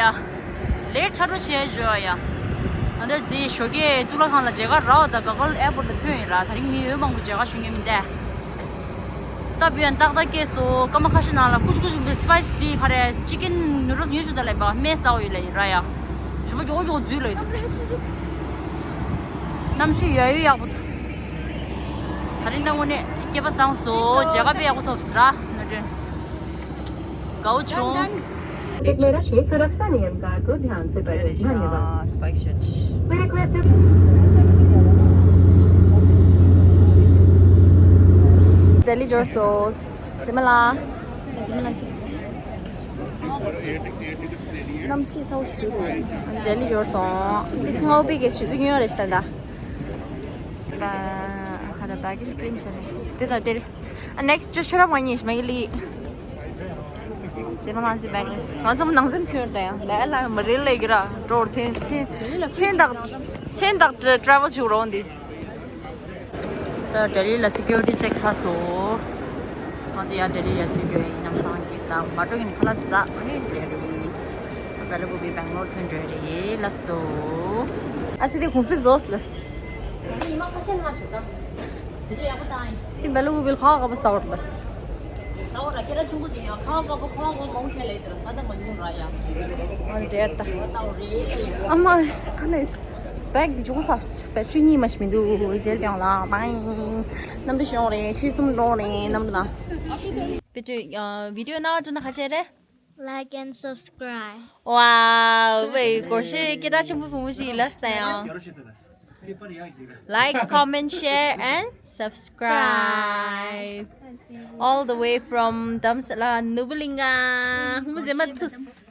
ལེ་ཊི་ཆ་འགྲོ་བྱས་བྱོས་ཡ། ང་ཚོ་དེ་ཞོགས་ཀས་གཙུག་ལག་ཁང་ལ་མཇལ་ཁ་རག་ད་ག་གལ་ཨེར་པོར་ཊི་ལ་ཐོན་ཡིན་ར། ད་རིང་མི་ཡོད་མང་པོ་མཇལ་ཁ་ཞུ་མཁན་མི་འདུག་ད་བུ་ཡང་ཏག་ཏག་སྐྱེས་སོ། སྐར་མ་ཁ་ཤས་ནང་ལ་ཀུ་ཅི་ཀུ་ཅི་སི་པའི་སི་དེ་ག་རེ་ཅི་ཀེན་ནུ་ཌལ་སི་ཉོས་ཤོག་ད་ལབ་པ་སྨན་ཟ་འོ་ཡོད་ལབ་ཡིན་ར་ཡ། ཞོགས་པ་མགྱོགས་མགྱོགས་འཛུལ་ལབ་ཡོད། གནམ་གཤིས་ཡ་ཡོད་ཡག་པོ་འདུག་ད་རིང་ད་དངོས་གནས་སྐལ་པ་བཟང་སོང་། མཇལ་ཁ་དཔེ་ཡག་པོ་ཐོབ་ཟེར་ར་ནོར་སྒྲོན། དགའ་བོ་བྱུང་། एक मेरा छह सुरक्षा नियम का को ध्यान से पढ़ें। धन्यवाद। Spike shot. We request you. ལྡི་ལི་འབྱོར་སོང་། རྫི་མ་ལགས། རྫི་མ་ལགས། གནམ་གཤིས་ཚ་བོ་ཞུ་དགོས། ལྡི་ལི་འབྱོར་སོང་། ཏིས་སྔ་པོ་པའི་གེ་ཞུ་ཚིག་ཉོ་རེ་ཞིག་ད་ད། ཁ་ར་བ་གི་སྐྱེམས་བྱ་རེད། དེ་དང་དེ་རེད། ཨ་ནེག་སི་ཊི་ཅོ་ཤོ་ར་མ་ཉེས་མ་གི་ལི། Sri Lanka, Bangladesh. ང་ཚོ་ནང་ཚན་ཁྱོད་དང་ཡང་ལ་ལ་མ་རེད་ལས་ཀྱི་ར་འགྲོ་ཚན་ཚན་ཚན་དག་ཚན་དག་travel་བྱུག་རོགས་འདི། ད་ལྡི་ལི་ལ་security check་ཚར་སོང་། ང་ཚོ་ཡང་ལྡི་ལི་ཡ་ཚུར་འགྲོ་ཡིན་ནམ་ཐང་གི་ད་མ་འགྲོ་གིན་ཁ་ལག་ཟ་ཨ་ནི་འགྲོ་རེད། ད་ལ་གོ་བི་Bangalore་ཐོན་འགྲོ་རེད་ལ་སོ། ཨ་ཙི་དེ་གུང་སེང་རྫོགས་ལ། ཉི་མ་ཁ་ཤས་ལྷག་ཞིག་དང་། དེ་ཚོ་ཡག་པོ་བཏང་ཡིན། དེ་བལ་ལུ་བིལ་ཁ་ཁ་པ་ས་བར་པས། ས་བར་སྐད་གྲགས་ཆེན་པོ་དེ་ཡང་ཁ་ཁ་པོ་ཁ་ཁ་མང་ཆེ་ལས་དེར་ས་ད་མ་ཉུང་ར་ཡ། ཨ་འདྲེ་ད། ཨ་མ་ཁ་ནས་བེག་གི་ཇུང་ས་བེག་ཆུ་གཉིས་མ་ཞིག་མི་འདུག་ཟེར་ཀྱང་ལ་མ་ཡིན། གནམ་དུ་ཤོང་རེད་ཆུ་གསུམ་འགྲོ་རེད་གནམ་དུ་ན། བི་ཌི་ཡོ་ཨ་བི་ཌི་ཡོ་ནང་འགྲོ་ན་ཁ་ཆེ་རེད། Like and subscribe. Wow, wait, སྒོར་གཞས་སྐད་གྲགས་ཆེན་པོ་བུ་མོ་ཞིག་ལབ་སྟེ་ཡང་། Like, comment, share and subscribe. All the way from Damsala Nubulinga. ཧུམ་ཟེ་མ་ཐུས།